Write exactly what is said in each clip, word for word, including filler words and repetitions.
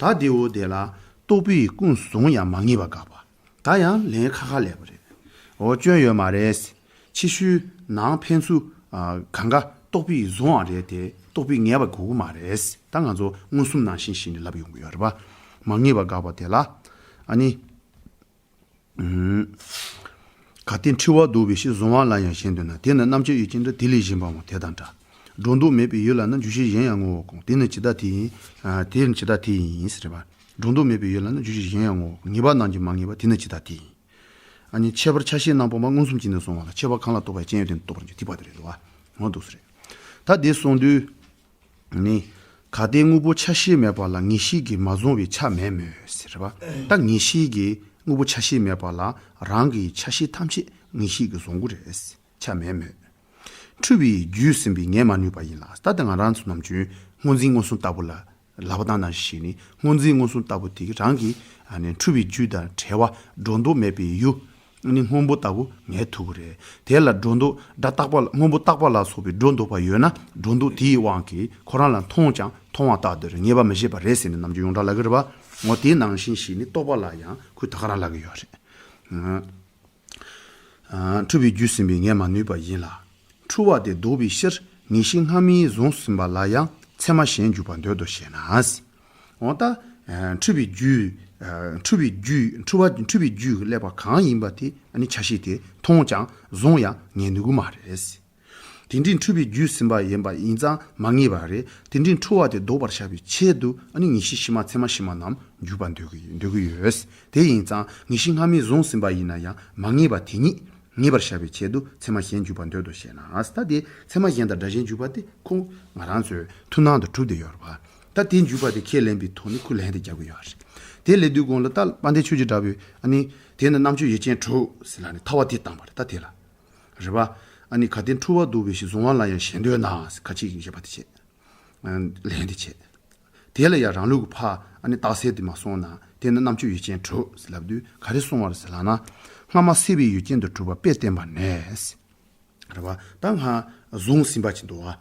ད་དེའོ་དེ་ལ་རྟོག་པས་ཀུན་བཟུང་ཡང་མ་ངེས་པ་དགག་པ། ད་ཡང་ལན་ཁ་ཁ་ལས་པ་རེད། འོ་སྐྱོན་ཡོད་མ་རེད། ཕྱི་ཤུལ་ནང་ཕན་ཚུན་ཨ་གང་ག་རྟོག་པས་བཟུང་བ་རེད་དེ་རྟོག་པས་ངེས་པ་དགོས་ཀྱི་མ་རེད། ད་ང་ཚོ་མངོན་སུམ་ནང་བཞིན་བྱས་ནས་ལབ་ཡོང་གི་ཡོད་རེད་པ། མ་ངེས་པ་དགག་པ་དེ་ལ་ཨ་ནི། གལ་ཏེ་འཁྲུལ་བ་ལྡོག་པའི་ཕྱིར་གཟུང་བ་ལ་ཡང་ཞེན་འདོད་ན། དེས་ན་རྣམ་དཔྱོད་ཡུལ་ཅན་འདྲ། དེ་ལས་གཞན་པའང་དེ་དང་འདྲ། སྒྲོ་འདོགས་མེད་པའི་ཡུལ་ལ་ནི། འགྱུ་བྱེད་གཞན་ཡང་ངོ་བོར་གང་། དེ་ནི་ཇི་ལྟར་དེ་ཡིན། དེ་ནི་ཇི་ལྟར་དེ་ཡིན་ཟེར་བ། སྒྲོ་འདོགས་མེད་པའི་ཡུལ་ལ་ནི། འགྱུ་བྱེད་གཞན་ཡང་ངོ་བོར་གང་། ངེས་པ་རྣམས་ཀྱིས་མ་ངེས་པ། དེ་ནི་ཇི་ལྟར་དེ་ཡིན། ཨ་ནི་ཁྱད་པར་ཆ་ཤས་རྣམ་པ་མ་མངོན་སུམ་གྱིས་ནི་གཟུང་བ་ལ། ཁྱད་པར་གང་ལ་རྟོག་པའི་སྤྱན་ཡོད་དེ་ནི་རྟོག་པར་འགྱུར། དེ་བར་དུ་རེད་དོ། འོ་འདུག་སེ་རེད། ད་འདི་གསུངས་དུས། ནི། གལ་ཏེ་དངོས་པོ་ཆ་ཤས་མེད་པ་ལ་ངེས་ཤེས་ཀྱིས་མ་གཟུང་བའི་ཆ་མེད་མོད་ཟེར་བ། ད་ངེས་ཤེས་ཀྱིས་དངོས་པོ་ཆ་ཤས་མེད་པ་ལ་རང་གི་ཆ་ཤས་ཐམས་ཅད་ངེས་ཤེས་ཀྱིས་གཟུང་གི་རེད། ཆ་མེད་མོད། འཁྲུལ་པའི་རྒྱུས་ཟིན་པས་ངེས་མ་ནུས་པ་ཡིན་ལ། ད་ལྟ་ང་རང་ཚོ་ནམ་རྒྱུན་སྔོ་འཛིན་མངོན་སུམ་ལྟ་བུ་ལ་ལབ་པ་དང་ནང་བཞིན་ནི་སྔོ་འཛིན་མངོན་སུམ་ལྟ་བུ་དེ་རང་གི་ཨ་ནི་འཁྲུལ་པའི་རྒྱུ་དང་བྲལ་བ་སྒྲོ་འདོགས་མེད་པའི་ཡུལ། ནི་སྔོན་པོ་ལྟ་བུ་ངེས་ཐུབ་ཀྱི་རེད། དེ་ལ་སྒྲོ་འདོགས་སྒྲ་རྟག་པ་ལ་སྔོན་པོ་རྟག་པ་ལ་སོགས་པའི་སྒྲོ་འདོགས་པ་ཡོད་ན་སྒྲོ་འདོགས་དེའི་དབང་གིས་ཁོ་རང་ལ་མཐོང་ཀྱང་མཐོང་བ་ལྟར་དུ་རེད། ངེས་པ་མི་བཞེད་པ་རེད་ཟེར་ནས་ནམ་རྒྱུན་ཡོངས་གྲགས་ལབ་ཀྱི་རེད་པ། འོ་དེའི་ནང་བཞིན་ཞིག་ནི་རྟོག་པ་ལ་ཡང་ཁོས་ད་ག་རང་ལབ་ཀྱི་ཡོད་རེད། ཨ། འཁྲུལ་པའི་རྒྱུས་ཟིན་པས་ངེས་མ་ནུས་པ་ཡིན་ལ། འཁྲུལ་བ་དེ་ལྡོག་པའི་ཕྱིར་ངེས་ཤེས་སྔ་མས་བཟུང་ཟིན་པ་ལ་ཡང་ཚད་མ་གཞན་འཇུག་པར་འདོད་དོ་ཞེ་ན། འོ་ད། ཨ། འཁྲུལ་པའི་རྒྱུ། ཨ། འཁྲུལ་པའི་རྒྱུ། འཁྲུལ་བ། འཁྲུལ་པའི་རྒྱུས་སླེབས་པ་གང་ཡིན་པ་དེ་ཨ་ནི་ཆ་ཤས་དེ་མཐོང་ཀྱང་གཟུང་ཡང་ངེས་ནུས་ཀྱི་མ་རེད། དེ་འདྲའི་འཁྲུལ་པའི་རྒྱུས་ཟིན་པ་ཡིན་པ་ཡིན་ཙང་མ་ངེས་པ་རེད། དེ་འདྲའི་འཁྲུལ་བ་དེ་ལྡོག་པར་བྱ་བའི་ཆེད་དུ་ཨ་ནི་ངེས་ཤེས་ཕྱི་མ་ཚད་མ་ཕྱི་མ་རྣམས་འཇུག་པར་འདོད་ཀྱི་འདོད་ཀྱི་ཡོད། དེ་ཡིན་ཙང་ངེས་ཤེས་སྔ་མས་བཟུང་ཟིན་པ་ཡིན་ན་ཡང་མ་ངེས་པ་དེ་ཉིད་ངེས་པར་བྱ་བའི་ཆེད་དུ་ཚད་མ་གཞན་འཇུག་པར་འདོད་དོ་ཞེ་ན། ད་དེ་ཚད་མ་གཞན་དང་སྒྲ་གཞན་འཇུག་པ་དེ་ཁོ་ང་རང་ཚོའི་མཐུན་སྣང་དུ་གྲུབ་བསྡད་ཡོད་རེད་པ། ད་དེ་འཇུག་པ་དེ་ཁས་ལེན་པའི་ཐོག་ནས་ཁོས་ལན་དེ་རྒྱག་གི་ཡོད་རེད། དེ་ལབ་དུས་གོང་ལ་ད་དཔལ་ལྡན་ཆོས་ཀྱི་གྲགས་པས་ཨ་ནི་དེ་ནི་རྣམ་དཔྱོད་ཡུལ་ཅན་གྲུབ་ཟེར་ལབ་ནས་ཐ་བ་དེ་བཏང་བ་རེད། ད་དེ་ལ་རེད་པ། ཨ་ནི་གལ་ཏེ་འཁྲུལ་བ་ལྡོག་པའི་ཕྱིར་གཟུང་བ་ལ་ཡང་ཞེན་འདོད་ན་ཟེར་ཁ་ཅིག་གིས་བཤད་པ་དེ་བྱས། ལན་དེ་བྱས། དེ་ལ་ཡང་རང་ལུགས་ཀྱི་ཕར་ཨ་ནི་རྟགས་གསལ་དེ་མ་སོང་ན་དེ་ནི་རྣམ་དཔྱོད་ཡུལ་ཅན་གྲུབ་ཟེར་ལབ་དུས་ག་རེ་གསུང་བ་རེད་ཟེར་ལབ་ན། སྔ་མ་སྲེད་པའི་ཡུལ་ཅན་དུ་གྲུབ་པ་དཔེར་བསྟན་པ་ནས། རེད་པ། ད་སྔ་བཟུང་ཟིན་པ་ཅིག་འདུག་བ།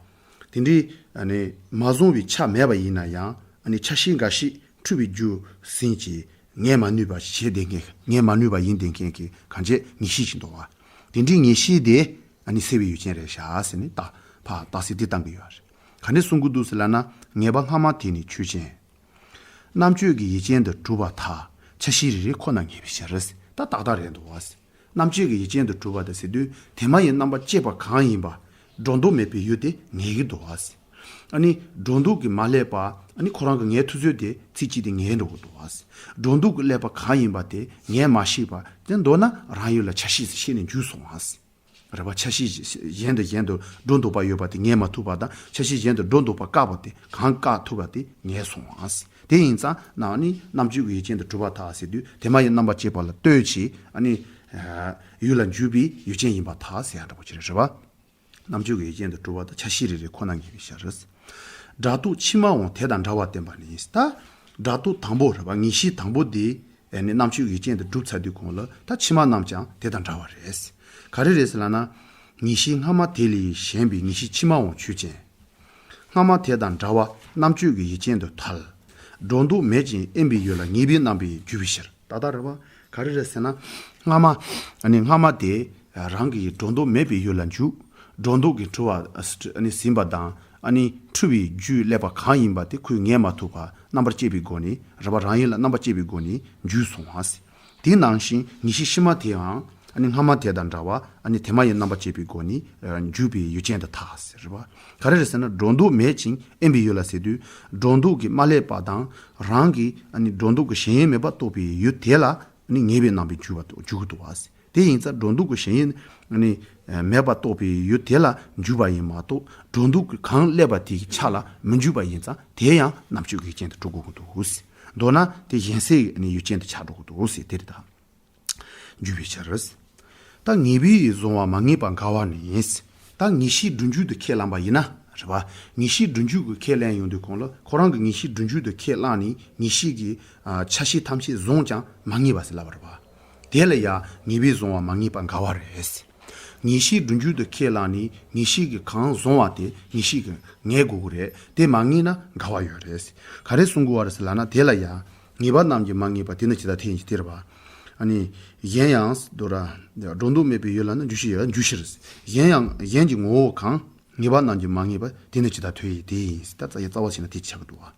དེ་འདྲའི་ཨ་ནི་མ་བཟུང་བའི་ཆ་མེད་པ་ཡིན་ན་ཡང་ཨ་ནི་ཆ་ཤས་འགའ་ཞིག་འཁྲུལ་པའི་རྒྱུ་ཟིན་གྱི་ངེས་མ་ནུས་པ་ཞིག་བྱེད་བསྡད་མཁན་ངེས་མ་ནུས་པ་ཡིན་བསྡད་མཁན་གྱི་གང་བྱེད་ངེས་ཤེས་ཅིག་འདུག་བ། དེ་འདྲའི་ངེས་ཤེས་དེ་ཨ་ནི་སྲེད་པའི་ཡུལ་ཅན་རེད་ཤག་ཟེར་ནས་ད་ཕར་རྟགས་གསལ་དེ་བཏང་གི་ཡོད་རེད། ག་ནས་གསུང་གི་འདུག་ཟེར་ལབ་ན། ངེས་པ་སྔ་མ་དེ་ནི་ཆོས་ཅན། རྣམ་དཔྱོད་ཀྱི་ཡུལ་ཅན་དུ་གྲུབ་པར་ཐལ། ཆ་ཤས་རེ་རེ་ཁོ་ན་ངེས་པའི་ཕྱིར། ད་ཏག་ཏག་རེད་འདུག་བ། རྣམ་དཔྱོད་ཀྱི་ཡུལ་ཅན་དུ་གྲུབ་པ་དང་ཟེར་དུས་དེ་མ་ཡིན་རྣམ་པ་གཅིག་པ་གང་ཡིན་པ། སྒྲོ་འདོགས་མེད་པའི་ཡུལ་དེ་ངེས་ཀྱི་འདུག་བ། ཨ་ནི་སྒྲོ་འདོགས་ཀྱིས་མ་བསླད་པ་ཨ་ནི་ཁོ་རང་གི་ངེས་ཐུབ་ཚོད་དེ་ཚིག་གཅིག་དེ་ངེས་འགྲོ་གི་འདུག་བ། སྒྲོ་འདོགས་ཀྱིས་བསླད་པ་གང་ཡིན་པ་དེ་ངེས་མ་ཤེས་པ་དེ་མདོར་ན་རང་ཡུལ་ལ་ཆ་ཤས་ཤེས་ནས་འཇུག་སོང་བ། རེད་པ། ཆ་ཤས་གཞན་དང་གཞན་དུ་སྒྲོ་འདོགས་པ་ཡོད་པ་དེ་ངེས་མ་ཐུབ་པ་དང་ཆ་ཤས་གཞན་དུ་སྒྲོ་འདོགས་པ་བཀག་པ་དེ་གང་བཀག་ཐུབ་པ་དེ་ངེས་སོང་ཨང་། དེ་ཡིན་ཙང་ནང་ནི་རྣམ་དཔྱོད་ཀྱི་ཡུལ་ཅན་དུ་གྲུབ་པར་ཐལ་ཟེར་དུས་དེ་མ་ཡིན་རྣམ་པ་གཅིག་པ་ལ་ལྟོས་ཆེ་ཨ་ནི་ཡུལ་ལ་འཇུག་པའི་ཡུལ་ཅན་ཡིན་པར་ཐལ་ཟེར་ཡ་འདྲ་པོ་ཅིག་རེད། རེད་པ། རྣམ་དཔྱོད་ཀྱི་ཡུལ་ཅན་དུ་གྲུབ་པ་དང་ཆ་ཤས་རེ་རེ་ཁོ་ན་ངེས་པའི་ཕྱིར། སྒྲ་རྟོག་ཕྱི་མའང་དེ་དང་འདྲ་བར་བསྟན་པ་ནི་ད། སྒྲ་རྟོག་དང་པོ་རེད་པ། ངེས་ཤེས་དང་པོ་དེ་ནི་རྣམ་དཔྱོད་ཀྱི་ཡུལ་ཅན་དུ་གྲུབ་ཚར་དུས་གོང་ལ་ད་ཕྱི་མ་རྣམས་ཀྱང་དེ་དང་འདྲ་བ་རེད། ག་རེ་རེད་ཟེར་ལབ་ན། ངེས་ཤེས་སྔ་མ་དེ་ལས་གཞན་པའི་ངེས་ཤེས་ཕྱི་མའང་ཆོས་ཅན། སྔ་མ་དེ་དང་འདྲ་བ་རྣམ་དཔྱོད་ཀྱི་ཡུལ་ཅན་དུ་ཐལ། སྒྲོ་འདོགས་མེད་ཅིང་དབེན་པའི་ཡུལ་ལ་ངེས་པའི་རྣམ་པས་འཇུག་པའི་ཕྱིར། ཏག་ཏག་རེད་པ། ག་རེ་རེད་ཟེར་ན། སྔ་མ། ཨ་ནི་སྔ་མ་དེ་རང་གི་སྒྲོ་འདོགས་མེད་པའི་ཡུལ་ལ་འཇུག་སྒྲོ་འདོགས་ཀྱིས་འཁྲུལ་བ་ཨ་ནི་ཟིན་པ་དང་ཨ་ནི་འཁྲུལ་བའི་རྒྱུས་བསླད་པ་གང་ཡིན་པ་དེ་ཁོས་ངེས་མ་ཐུབ་པ་རྣམ་པར་དཔྱད་པའི་སྒོ་ནས་རེད་པ། རང་ཡུལ་ལ་རྣམ་པར་དཔྱད་པའི་སྒོ་ནས་འཇུག་སོང་བ། དེ་ནང་བཞིན་ངེས་ཤེས་ཕྱི་མ་དེའང་ཨ་ནི་སྔ་མ་དེ་དང་འདྲ་བ་ཨ་ནི་དེ་མ་ཡིན་རྣམ་པར་དཔྱད་པའི་སྒོ་ནས་འཇུག་པའི་ཡུལ་ཅན་དུ་ཐལ་ཟེར་རེད་པ། ག་རེ་རེད་ཟེར་ན་སྒྲོ་འདོགས་མེད་ཅིང་དབེན་པའི་ཡུལ་ལ་ཟེར་དུས་སྒྲོ་འདོགས་ཀྱིས་མ་བསླད་པ་དང་རང་གི་ཨ་ནི་སྒྲོ་འདོགས་ཀྱི་ཞེན་ཡུལ་མེད་པར་རྟོགས་པའི་ཡུལ་དེ་ལ་ཨ་ནི་ངེས་པའི་རྣམ་པས་འཇུག་པ་འཇུག་གི་འདུག་བ། དེ་ཡིན་ཙང་སྒྲོ་འདོགས་ཀྱི་ཞེན་ཡུལ་ནི་མེད་པར་རྟོགས་པའི་ཡུལ་དེ་ལ་འཇུག་པ་ཡིན་མ་གཏོགས་སྒྲོ་འདོགས་ཀྱིས་གང་བསླད་པ་དེའི་ཆ་ལ་མི་འཇུག་པ་ཡིན་ཙང་དེ་ཡང་རྣམ་དཔྱོད་ཀྱི་རྒྱན་དུ་འགྲོ་དགོས་ཀྱི་འདུག་མདོར་ན་དེ་གཞན་སེལ་ནི་ཡུལ་ཅན་དུ་ཆགས་འགྲོ་གི་འདུག་ཟེར་དེ་རེད་ད། འཇུག་པའི་ཕྱིར། ད་ངེས་པས་གཟུང་བ་མ་ངེས་པ་འགལ་བ་ནི། ད་ངེས་ཤེས་སྒྲུབ་འཇུག་ཏུ་ཁས་བླངས་པ་ཡིན་ན་རེད་པ། ངེས་ཤེས་སྒྲུབ་འཇུག་གི་ཁས་ལེན་ཡོང་དུས་གོང་ལ་ཁོ་རང་གི་ངེས་ཤེས་སྒྲུབ་འཇུག་ཏུ་ཁས་བླངས་ནས་ངེས་ཤེས་ཀྱི་ཆ་ཤས་ཐམས་ཅད་གཟུང་ཀྱང་མ་ངེས་པ་ཟེར་ལབ་པ་རེད་པ། དེ་ལ་ཡང་ངེས་པས་གཟུང་བ་མ་ངེས་པ་འགལ་བ་རེད། ངེས་ཤེས་སྒྲུབ་འཇུག་ཏུ་ཁས་བླངས་ནས་ངེས་ཤེས་ཀྱིས་གང་བཟུང་བ་དེ་ངེས་ཤེས་ཀྱིས་ངེས་དགོས་ཀྱི་རེད། དེ་མ་ངེས་ན་འགལ་བ་ཡོད་རེད། ག་རེ་གསུང་དགོས་པ་རེད་ཟེར་ལབ་ན། དེ་ལ་ཡང་ངེས་པ་རྣམས་ཀྱིས་མ་ངེས་པ་དེ་ནི་ཇི་ལྟར་ཐལ་ཡིན་གྱི་དེ་རེད་པ། ཨ་ནི། གཞན་ཡང་། དོ་ར། སྒྲོ་འདོགས་མེད་པའི་ཡུལ་ལ་ནི་འཇུག་ཤེས་ཡོད་ལ་འཇུག་ཤེས་རེད། གཞན་ཡང་གཞན་གྱི་ངོ་བོ་གང་། ངེས་པ་རྣམས་ཀྱིས་མ་ངེས་པ་དེ་ནི་ཇི་ལྟར་ཐལ་ཡིན་དེ་ཡིན། ད་རྩ་བ་བྱས་ན་དེ་ཆགས་ཀྱི་འདུག་བ།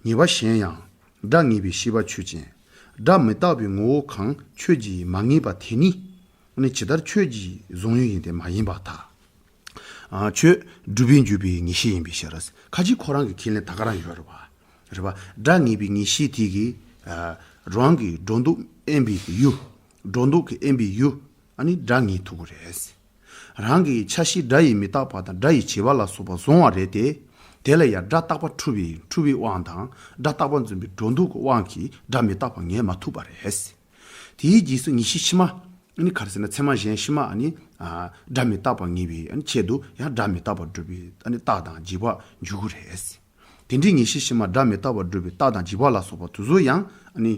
ངེས་པ་གཞན་ཡང་། སྒྲ་ངེས་པའི་ཤེས་པ་ཆོས་ཅན། སྒྲ་མི་རྟག་པའི་ངོ་བོ་གང་ཁྱོད་ཀྱིས་མ་ངེས་པ་དེ་ནི། ནི་ཇི་ལྟར་ཁྱོད་ཀྱིས་གཟུང་ཡུལ་ཡིན་ཏེ་མ་ཡིན་པར་ཐལ། ཨ། ཁྱོད་སྒྲུབ་པས་འཇུག་པའི་ངེས་ཤེས་ཡིན་པའི་ཕྱིར། ཁ་ཅིག་ཁོ་རང་གི་ཁས་ལེན་ད་ག་རང་ཡོད་རེད་བ། རེད་བ། སྒྲ་ངེས་པའི་ངེས་ཤེས་དེ་གིས། ཨ། རང་གི་སྒྲོ་འདོགས་དབེན་པའི་ཡུལ། སྒྲོ་འདོགས་ཀྱིས་དབེན་པའི་ཡུལ། ཨ་ནི་སྒྲ་ངེས་ཐུབ་ཀྱི་རེད། རང་གི་ཆ་ཤས་སྒྲ་ཡིས་མི་རྟག་པ་དང་སྒྲ་ཡིས་བྱས་པ་ལ་སོགས་པ་གཟུང་བ་རེད་དེ། དེ་ལ་ཡང་སྒྲ་རྟག་པ་འཁྲུལ་བའི་འཁྲུལ་བའི་དབང་དང་སྒྲ་རྟག་པ་འཛིན་པའི་སྒྲོ་འདོགས་ཀྱི་དབང་གིས་སྒྲ་མི་རྟག་པ་ངེས་མ་ཐུབ་པ་རེད། དེའི་རྗེས་སུ་ངེས་ཤེས་ཕྱི་མ། ཨ་ནི་ག་རེ་ཟེར་ན། ཚད་མ་གཞན་ཕྱི་མ་ཨ་ནི། ཨ། སྒྲ་མི་རྟག་པ་ངེས་པའི་ཨ་ནི་ཆེད་དུ་ཡང་སྒྲ་མི་རྟག་པ་སྒྲུབ་པའི་ཨ་ནི་རྟགས་དང་འཇིགས་པ་འཇུག་གི་རེད། དེ་འདྲའི་ངེས་ཤེས་ཕྱི་མ་སྒྲ་མི་རྟག་པ་སྒྲུབ་པའི་རྟགས་དང་འཇིགས་པ་ལ་སོགས་པ་དེ་ཚོ་ཡང་ཨ་ནི།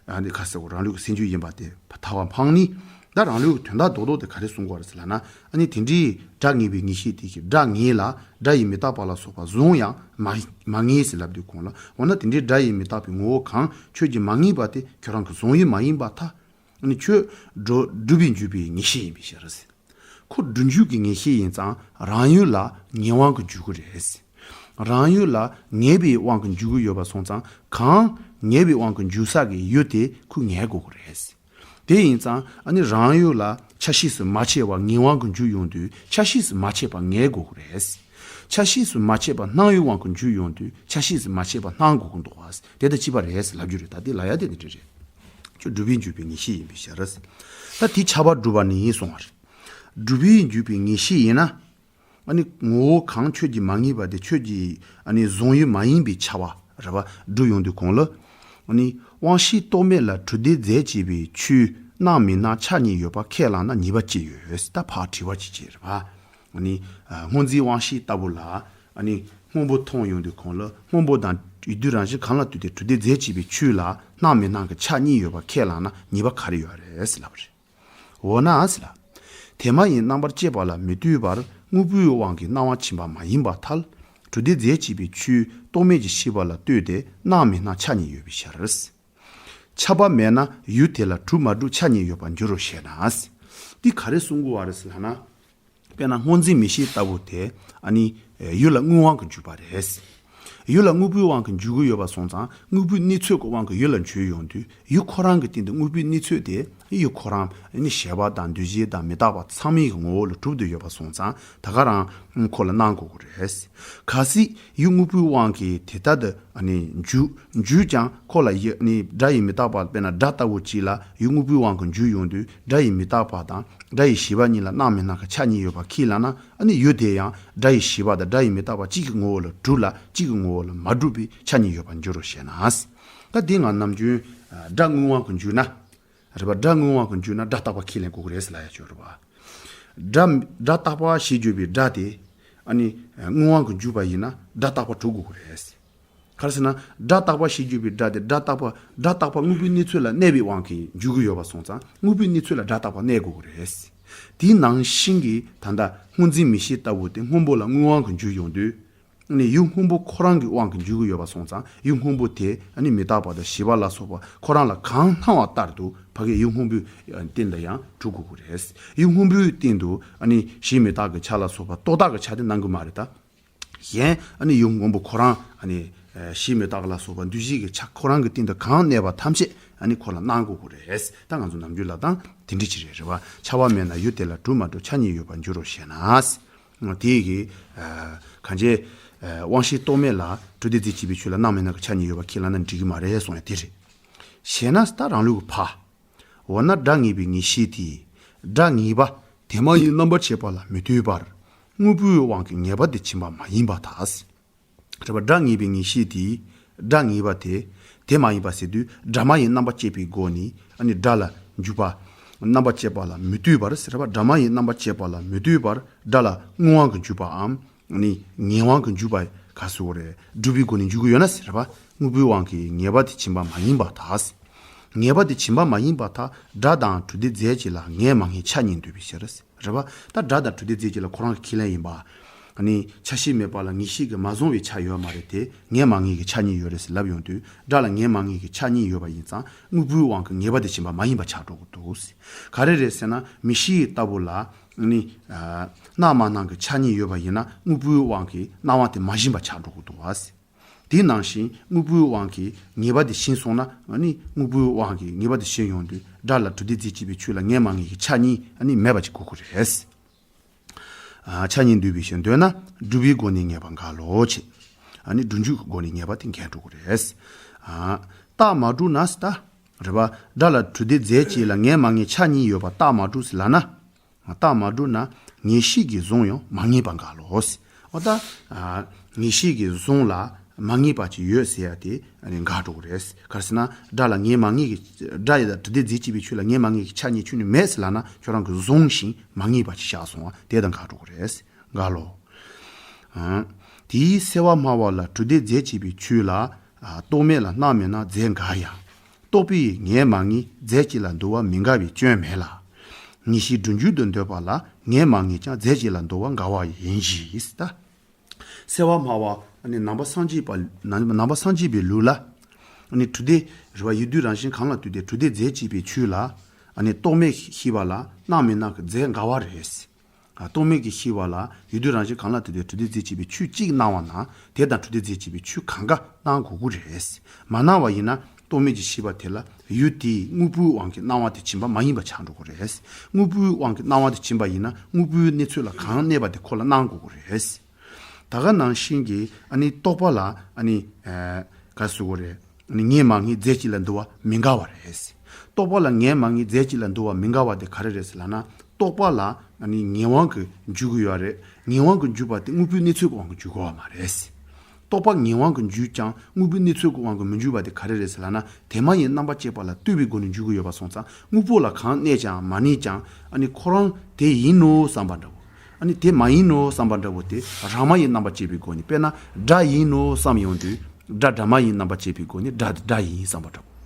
ཨ་ནི་ག་རེ་ཟེར་དགོས། རང་ལུགས་ཀྱི་སེམས་རྒྱུད་ཡིན་པ་དེ་ཐལ་བ་འཕངས་ནས། ད་རང་ལུགས་ཀྱི་དོན་དག་རྡོག་རྡོག་དེ་ག་རེ་གསུང་དགོས་རེད་ཟེར་ལབ་ན། ཨ་ནི་དེ་འདྲའི་སྒྲ་ངེས་པའི་ངེས་ཤེས་དེ་གིས་སྒྲ་ངེས་ལ་སྒྲ་ཡིས་མི་རྟག་པ་ལ་སོགས་པ་གཟུང་ཡང་མ་མ་ངེས་ཟེར་ལབ་དུས་གོང་ལ། འོ་ན་དེ་འདྲའི་སྒྲ་ཡིས་མི་རྟག་པའི་ངོ་བོ་གང་ཁྱོད་ཀྱིས་མ་ངེས་པ་དེ་ཁྱོད་རང་གི་གཟུང་ཡུལ་མ་ཡིན་པར་ཐལ། ཨ་ནི་ཁྱོད་སྒྲོ་སྒྲུབ་པས་འཇུག་པའི་ངེས་ཤེས་ཡིན་པའི་ཕྱིར། ཁོ་སྒྲུབ་འཇུག་གི་ངེས་ཤེས་ཡིན་ཙང་རང་ཡུལ་ལ་ངེས་དབང་གིས་འཇུག་གི་རེད། རང་ཡུལ་ལ་ངེས་པའི་དབང་གིས་འཇུག་གི་ཡོད་པ་སོང་ཙང་། གང་ངེས་པའི་དབང་གིས་འཇུག་ས་གི་ཡུལ་དེ་ཁོས་ངེས་དགོས་ཀྱི་རེད། དེ་ཡིན་ཙང་ཨ་ནི་རང་ཡུལ་ལ་ཆ་ཤས་སུ་མ་ཕྱེ་བ་ངེས་དབང་གིས་འཇུག་ཡོང་དུས་ཆ་ཤས་སུ་མ་ཕྱེ་བ་ངེས་དགོས་ཀྱི་རེད། ཆ་ཤས་སུ་མ་ཕྱེ་བ་སྣང་ཡུལ་དབང་གིས་འཇུག་ཡོང་དུས་ཆ་ཤས་སུ་མ་ཕྱེ་བ་སྣང་དགོས་ཀྱི་འདུག་བ། དེ་དང་གཅིག་པ་རེད་ལབ་རྒྱུ་རེད། ད་དེ་ལབ་ཡ་དེ་འདི་འདྲ་རེད། ཁྱོད་སྒྲུབ་པས་འཇུག་པའི་ངེས་ཤེས་ཡིན་པའི་ཕྱིར། ད་དེ་ཁྱབ་པ་སྒྲུབ་པ་ནི་ཡིན་གསུང་བ་རེད། སྒྲུབ་པས་འཇུག་པའི་ངེས་ཤེས་ཡིན་ན། ཨ་ནི་ངོ་བོ་གང་ཁྱོད་ཀྱིས་མ་ངེས་པ་དེ་ཁྱོད་ཀྱིས་ཨ་ནི་གཟུང་ཡུལ་མ་ཡིན་པའི་ཁྱབ་པ་རེད་བ། སྒྲུབ་ཡོང་དུས་གོང་ལ། ཨ་ནི་དབང་ཤེས་རྟོག་མེད་ལ་གྲུབ་བདེ་རྫས་བཅས་པའི་ཆོས་སྣང་མི་སྣང་ཆ་གཉིས་ཡོད་པ་ཁས་བླངས་ན་ཉེས་པ་ཅི་ཡོད། ད་ཕར་དྲི་བ་ཅིག་བྱས་རེད་བ། ཨ་ནི་སྔོ་འཛིན་དབང་ཤེས་ལྟ་བུ་ལ། ཨ་ནི་སྔོན་པོ་མཐོང་ཡོང་དུས་གོང་ལ་སྔོན་པོ་དང་ཡུལ་དུས་རང་བཞིན་གང་ལ་ལྟོས་ཏེ་གྲུབ་བདེ་རྫས་བཅས་པའི་ཆོས་ལ་སྣང་མི་སྣང་གི་ཆ་གཉིས་ཡོད་པ་ཁས་བླངས་ན་ཉེས་པ་ག་རེ་ཡོད་རེད་ཟེར་ལབ་པ་རེད། འོ་ན་ཟེར་ལ། དེ་མ་ཡིན་རྣམ་པར་དཔྱད་པ་ལ་མི་ལྟོས་པར་དངོས་པོའི་དབང་གིས་སྣང་བ་ཕྱིན་པ་མ་ཡིན་པར་ཐལ། གྲུབ་བདེ་རྫས་བཅས་པའི་ཆོས་རྟོག་མེད་ཀྱི་ཤེས་པ་ལ་ལྟོས་ཏེ་སྣང་མི་སྣང་ཆ་གཉིས་ཡོད་པའི་ཕྱིར། ཁྱབ་པ་མེད་ན་ཡུལ་དེ་ལ་གྲུབ་མ་གྲུབ་ཆ་གཉིས་ཡོད་པར་འགྱུར་རོ་ཞེ་ན། འདི་ག་རེ་གསུང་དགོས་པ་རེད་ཟེར་ལབ་ན། དཔེར་ན་སྔོ་འཛིན་མིག་ཤེས་ལྟ་བུ་དེ་ཨ་ནི་ཡུལ་ལ་དངོས་དབང་གིས་འཇུག་པ་རེད། ཡུལ་ལ་དངོས་པོའི་དབང་གིས་འཇུག་གི་ཡོད་པ་སོང་ཙང་དངོས་པོའི་གནས་ཚོད་ཀྱི་དབང་གིས་ཡུལ་ལ་འཇུག་ཡོང་དུས་ཡུལ་ཁོ་རང་གི་སྟེང་དུ་དངོས་པོའི་གནས་ཚོད་དེ་ཡུལ་ཁོ་རང་ཨ་ནི་ཞེས་པ་དང་འདུ་བྱེད་དང་མི་རྟག་པ་ཚང་མའི་གི་ངོ་བོ་ལ་གྲུབ་ཏུ་ཡོད་པ་སོང་ཙང་ད་ག་རང་ཁོ་ལ་སྣང་དགོས་ཀྱི་རེད། གལ་སྲིད་ཡུལ་དངོས་པོའི་དབང་གིས་དེ་ལྟར་དུ་ཨ་ནི་འཇུག་འཇུག་ཀྱང་ཁོ་ལ་ཡི་ནི་སྒྲ་ཡིས་མི་རྟག་པ་དཔེར་ན་སྒྲ་ལྟ་བུ་གཅིག་ལ་ཡུལ་དངོས་པོའི་དབང་གིས་འཇུག་ཡོང་དུས་སྒྲ་ཡིས་མི་རྟག་པ་དང་སྒྲ་ཡི་ཤེས་པ་གཉིས་ལ་སྣང་མི་སྣང་གི་ཆ་གཉིས་ཡོད་པ་ཁས་ལེན་ན་ཨ་ནི་ཡུལ་དེ་ཡང་སྒྲ་ཡི་ཤེས་པ་དང་སྒྲ་ཡི་མི་རྟག་པ་གཅིག་གི་ངོ་བོ་ལ་གྲུབ་ལ་གཅིག་གི་ངོ་བོ་ལ་མ་གྲུབ་པའི་ཆ་གཉིས་ཡོད་པར་འགྱུར་རོ་ཞེ་ན། ད་དེ་ང་ནམ་རྒྱུན་སྒྲ་དངོས་དབང་གིས་འཇུག་ན། རེད་པ། སྒྲ་དངོས་དབང་གིས་འཇུག་ན་སྒྲ་རྟག་པ་ཁས་ལེན་དགོས་ཀྱི་རེད་ཟེར་ལབ་ཡ་ཅིག་ཡོད་རེད་པ། སྒྲ་སྒྲ་རྟག་པ་ཞེས་བརྗོད་པའི་སྒྲ་དེ་ཨ་ནི་དངོས་དབང་གིས་འཇུག་པ་ཡིན་ན་སྒྲ་རྟག་པ་གྲུབ་དགོས་ཀྱི་རེད། ག་རེ་ཟེར་ན་སྒྲ་རྟག་པ་ཞེས་བརྗོད་པའི་སྒྲ་དེ་སྒྲ་རྟག་པ་སྒྲ་རྟག་པ་དངོས་པོའི་གནས་ཚོད་ལ་གནས་པའི་དབང་གིས་འཇུག་གི་ཡོད་པ་སོང་ཙང་དངོས་པོའི་གནས་ཚོད་ལ་སྒྲ་རྟག་པ་གནས་དགོས་ཀྱི་རེད། དེའི་ནང་བཞིན་གྱི་ད་ལྟ་སྔོ་འཛིན་མིག་ཤེས་ལྟ་བུ་དེ་སྔོན་པོ་ལ་དངོས་དབང་གིས་འཇུག་ཡོང་དུས། ཨ་ནི་ཡུལ་སྔོན་པོ་ཁོ་རང་གི་དབང་གིས་འཇུག་གི་ཡོད་པ་སོང་ཙང་ཡུལ་སྔོན་པོ་དེ་ཨ་ནི་མི་རྟག་པ་དང་ཞི་བ་ལ་སོགས་པ་ཁོ་རང་ལ་གང་སྣང་བ་ལྟར་དུ་ཕ་གིའི་ཡུལ་སྔོན་པོའི་སྟེང་དུ་ཡང་གྲུབ་དགོས་ཀྱི་རེད། ཡུལ་སྔོན་པོའི་སྟེང་དུ་ཨ་ནི་གཞི་མི་རྟག་གི་ཆ་ལ་སོགས་པ་རྟོག་བཏགས་ཀྱི་ཆ་དེ་སྣང་གི་མ་རེད་ད། གཞན་ཨ་ནི་ཡུལ་སྔོན་པོ་ཁོ་རང་ཨ་ནི་གཞི་མི་རྟག་ལ་སོགས་པ་འདུ་བྱེད་ཀྱི་ཆ་ཁོ་རང་གི་སྟེང་དུ་གང་གནས་པ་ཐམས་ཅད་ཨ་ནི་ཁོ་ལ་སྣང་དགོས་ཀྱི་རེད། ད་ང་ཚོ་ནམ་རྒྱུན་ལབ་སྟངས་དེ་འདྲ་ཅིག་རེད། རེད་པ། ཁྱབ་པ་མེད་ན་ཡུལ་དེ་ལ་གྲུབ་མ་གྲུབ་ཆ་གཉིས་ཡོད་པར་འགྱུར་རོ་ཞེ་ན། དེ་གི་གང་བྱས་དབང་ཤེས་རྟོག་མེད་ལ་གྲུབ་བདེ་རྫས་བཅས་པའི་ཆོས་ལ་སྣང་མི་སྣང་གི་ཆ་གཉིས་ཡོད་པ་ཁས་བླངས་ན་འགྲིག་གི་མ་རེད་གསུང་ཡ་དེ་རེད། ཞེ་ན་ད་རང་ལུགས་ཀྱི་ཕ། འོ་ན་སྒྲ་ངེས་པའི་ངེས་ཤེས་དེས་སྒྲ་ངེས་པ་དེ་མ་ཡིན་རྣམ་པར་དཔྱད་པ་ལ་མི་ལྟོས་པར་དངོས་པོའི་དབང་གིས་ངེས་པ་དེ་ཕྱིན་པ་མ་ཡིན་པར་ཐལ། རེད་པ། སྒྲ་ངེས་པའི་ངེས་ཤེས་དེས་སྒྲ་ངེས་པ་དེ་དེ་མ་ཡིན་པ་ཟེར་དུས་སྒྲ་མ་ཡིན་རྣམ་པར་དཔྱད་པའི་སྒོ་ནས་ཨ་ནི་སྒྲ་ལ་འཇུག་པ། རྣམ་པར་དཔྱད་པ་ལ་མི་ལྟོས་པར་ཟེར་བ། སྒྲ་མ་ཡིན་རྣམ་པར་དཔྱད་པ་ལ་མི་ལྟོས་པར་སྒྲ་ལ་དངོས་དབང་གིས་འཇུག་པའམ་ཨ་ནི་ངེས་དབང་གིས་འཇུག་པ་ག་ཟེར་བ་རེད། སྒྲུབ་པའི་སྒོ་ནས་འཇུག་གི་ཡོད་ན་ཟེར་བ། དངོས་པོའི་དབང་གིས་ངེས་པ་དེ་ཕྱིན་པ་མ་ཡིན་པར་ཐལ། ངེས་པ་དེ་ཕྱིན་པ་མ་ཡིན་པར་ཐལ། སྒྲ་དང་གྲུབ་བདེ་རྫས་གཅིག་ལ་ངེས་མ་ངེས་ཆ་གཉིས་འདུས་པའི་ཕྱིར། རེད་བ། ད་སྒྲ་དང་གྲུབ་བདེ་རྫས་གཅིག་ལ་ཁོ་རང་གི་ཁས་ལེན་ཡིན་པ། ཨ་ནི་ཆ་ཤས་མེད་པ་ལ་ངེས་ཤེས་ཀྱིས་མ་བཟུང་བའི་ཆ་ཡོད་མ་རེད་དེ། ངེས་མ་ངེས་ཀྱི་ཆ་གཉིས་ཡོད་རེད་ཟེར་ལབ་ཡོང་དུས། སྒྲ་ལ་ངེས་མ་ངེས་ཀྱི་ཆ་གཉིས་ཡོད་པ་ཡིན་ཙང་དངོས་པོའི་དབང་གིས་ངེས་པ་དེ་ཞེན་པ་མ་ཡིན་པ་ཆགས་འགྲོ་གི་འདུག་ཟེར། ག་རེ་རེད་ཟེར་ན། མིག་ཤེས་ལྟ་བུ་ལ་ཨ་ནི་ཨ་སྣང་མ་སྣང་གི་ཆ་གཉིས་ཡོད་པ་ཡིན་ན། དངོས་པོའི་དབང་གིས་སྣང་བ་དེ་མ་ཞེན་པ་ཆགས་འགྲོ་གི་འདུག་བ་ཟེར། དེ་ནང་བཞིན་དངོས་པོའི་དབང་གིས་ངེས་པ་དེ་ཞེན་སོང་ན། ཨ་ནི་དངོས་པོའི་དབང་གིས་ངེས་པ་དེ་ཞེན་ཡོང་དུས། སྒྲ་ལ་གྲུབ་བདེ་རྫས་གཅིག་པའི་ཆོས་ལ་ངེས་མ་ངེས་ཀྱི་ཆ་གཉིས་ཨ་ནི་མེད་པ་ཅིག་དགོས་ཀྱི་རེད། ཨ་ཆ་གཉིས་འདུས་པའི་ཕྱིར། འདོད་ན་སྒྲུབ་པའི་སྒོ་ནས་ངེས་པ་འགལ་ལོ་ཅེས། ཨ་ནི་སྒྲུབ་འཇུག་གི་སྒོ་ནས་ངེས་པ་དེ་འགལ་འགྲོ་གི་རེད། ཨ་རྟགས་མ་གྲུབ་ན་ཟེར་ད། རེད་བ། སྒྲ་ལ་གྲུབ་བདེ་རྫས་གཅིག་ལ་ངེས་མ་ངེས་ཆ་གཉིས་ཡོད་པ་རྟགས་མ་གྲུབ་ཟེར་ལབ་ན། རྟགས་མ་གྲུབ་ན་ངེས་ཤེས་ཀྱིས་བཟུང་ཡང་མ་ངེས་པ་འགལ་ལོ་ཟེར། འོ་ད་ཨ་ངེས་ཤེས་ཀྱིས་བཟུང་ལ་མ་ངེས་པ་ཅིག་ཡོད་ཟེར་ཡ་དེ་ཨ་ནི་འགལ་འགྲོ་གི་རེད། ག་རེ་ཟེར་ན། སྒྲ་ལ་ངེས་མ་ངེས་ཀྱི། སྒྲ་ཡི་དང་གྲུབ་བདེ་རྫས་གཅིག་པའི་ཆོས་ལ་ངེས་མ་ངེས་ཀྱི་ཆ་གཉིས་ཁྱོན་ནས་མེད་ཟེར་ལབ་ན། ཁྱོད་རང་གིས་བཟུང་ཞིང་མ་ངེས་པ་ཅིག་བཞག་སོང་བ་དེ་དང་འགལ་འགྲོ་གི་རེད། འགལ་ལོ། ཨང་། དེའི་སེལ་བ་སྨྲ་བ་ལ་གྲུབ་བདེ་རྫས་གཅིག་པའི་ཆོས་ལ། ཨ་རྟོག་མེད་ལ་སྣང་མེད་སྣང་རྫས་འགལ་ཡང་། རྟོག་པས་ངེས་མ་ངེས་རྫས་གཅིག་ལ་འདུ་བ་མི་འགལ་བའི་སྐྱོན་མེད་ལ། ངེས་ཤེས་སྒྲུབ་འཇུག་ཏུ་འདོད་པ་ལ་ངེས་མ་ངེས་ཀྱང་རྫས་གཅིག་ལ་འདུ་བ་འགལ་བ་ཡིན་གྱི་ཟེར་ད། སེལ་བ་སྨྲ་བ་ཨ་ནི་ནང་པ་སངས་རྒྱས་པ། ནང་ནང་པ་སངས་རྒྱས་པའི་ལུགས་ལ། ཨ་ནི་གྲུབ་བདེ་རེད་བ། ཡུལ་དུས་རང་བཞིན་གང་ལ་ལྟོས་ཏེ་གྲུབ་བདེ་རྫས་གཅིག་པའི་ཆོས་ལ། ཨ་ནི་རྟོག་མེད་ཤེས་པ་ལ་སྣང་མེད་སྣང་གི་རྫས་འགལ་བ་རེད། ཨ་རྟོག་མེད་ཀྱི་ཤེས་པ་ལ་ཡུལ་དུས་རང་བཞིན་གང་ལ་ལྟོས་ཏེ་གྲུབ་བདེ་རྫས་གཅིག་པའི་ཆོས་གཅིག་སྣང་བ་ན། དེ་དང་གྲུབ་བདེ་རྫས་གཅིག་པའི་ཆོས་གང་ག་སྣང་དགོས་ཀྱི་རེད། མ་སྣང་བ་ཡིན་ན་རྟོག་མེད་ཀྱི་ཤེས་པ་དེ་ལ་ཡུལ་དེའི་དངོས་པོའི་དབང་གིས་སྣང་བ་དེ་ཕྱིན་པ་མ་ཡིན་པ་ཆགས་འགྲོ་གི་རེད། དངོས་པོའི་དབང་གིས་སྣང་བ་དེ་ཕྱིན་པ་ཡིན་ན། དངོས་པོའི་གནས་ཚོད་ལ་གང་གནས་པ་དེ་ཁོ་ལ་སྣང་དགོས་ཀྱི་རེད། ད་ག་ནང་བཞིན་གྱི་ཨ་ནི་རྟོག་པ་ལ་ཨ་ནི་ཨ་ག་རེ་ཟེར་དགོས་རེད། ཨ་ནི་ངེས་མ་ངེས་རྫས་གཅིག་ལ་འདུ་བ་མི་འགལ་བ་རེད། རྟོག་པ་ལ་ངེས་མ་ངེས་རྫས་གཅིག་ལ་འདུ་བ་མི་འགལ་བ་དེ་ག་རེ་རེད་ཟེར་ལབ་ན། རྟོག་པ་ལ་ཨ་ནི་ངེས་དབང་གིས་འཇུག་གི་ཡོད་རེད། ངེས་དབང་གིས་འཇུག་པ་དེ་དངོས་པོའི་གནས་ཚོད་ཀྱི་དབང་གིས་འཇུག་དགོས་པ་མ་རེད། རྟོག་པ་ངེས་དབང་གིས་འཇུག་ཀྱང་དངོས་པོའི་གནས་ཚོད་ཀྱི་དབང་གིས་མི་འཇུག་པ་དེ་ག་རེ་རེད་ཟེར་ལབ་ན། དེ་མ་ཡིན་རྣམ་པ་ཅད་པ་ལ་ལྟོས་པའི་སྒོ་ནས་འཇུག་གི་ཡོད་པ་སོང་ཙང་། དངོས་པོ་ལ་གང་གནས་ཀྱང་མ་གནས་ཀྱང་། ཨ་ནི་ཁོ་རང་དེ་ཡིན་ནོ་བསམ་པ་འདྲ་བོ། ཨ་ནི་དེ་མ་ཡིན་ནོ་བསམ་པ་འདྲ་བོ་དེ་རང་མ་ཡིན་རྣམ་པ་ཅད་པའི་སྒོ་ནས། དཔེར་ན་སྒྲ་ཡིན་ནོ་བསམ་ཡོང་དུས། སྒྲ་སྒྲ་མ་ཡིན་རྣམ་པ་ཅད་པའི་སྒོ་ནས་སྒྲ་དེ་སྒྲ་ཡིན་བསམ་པ་འདྲ་བོ།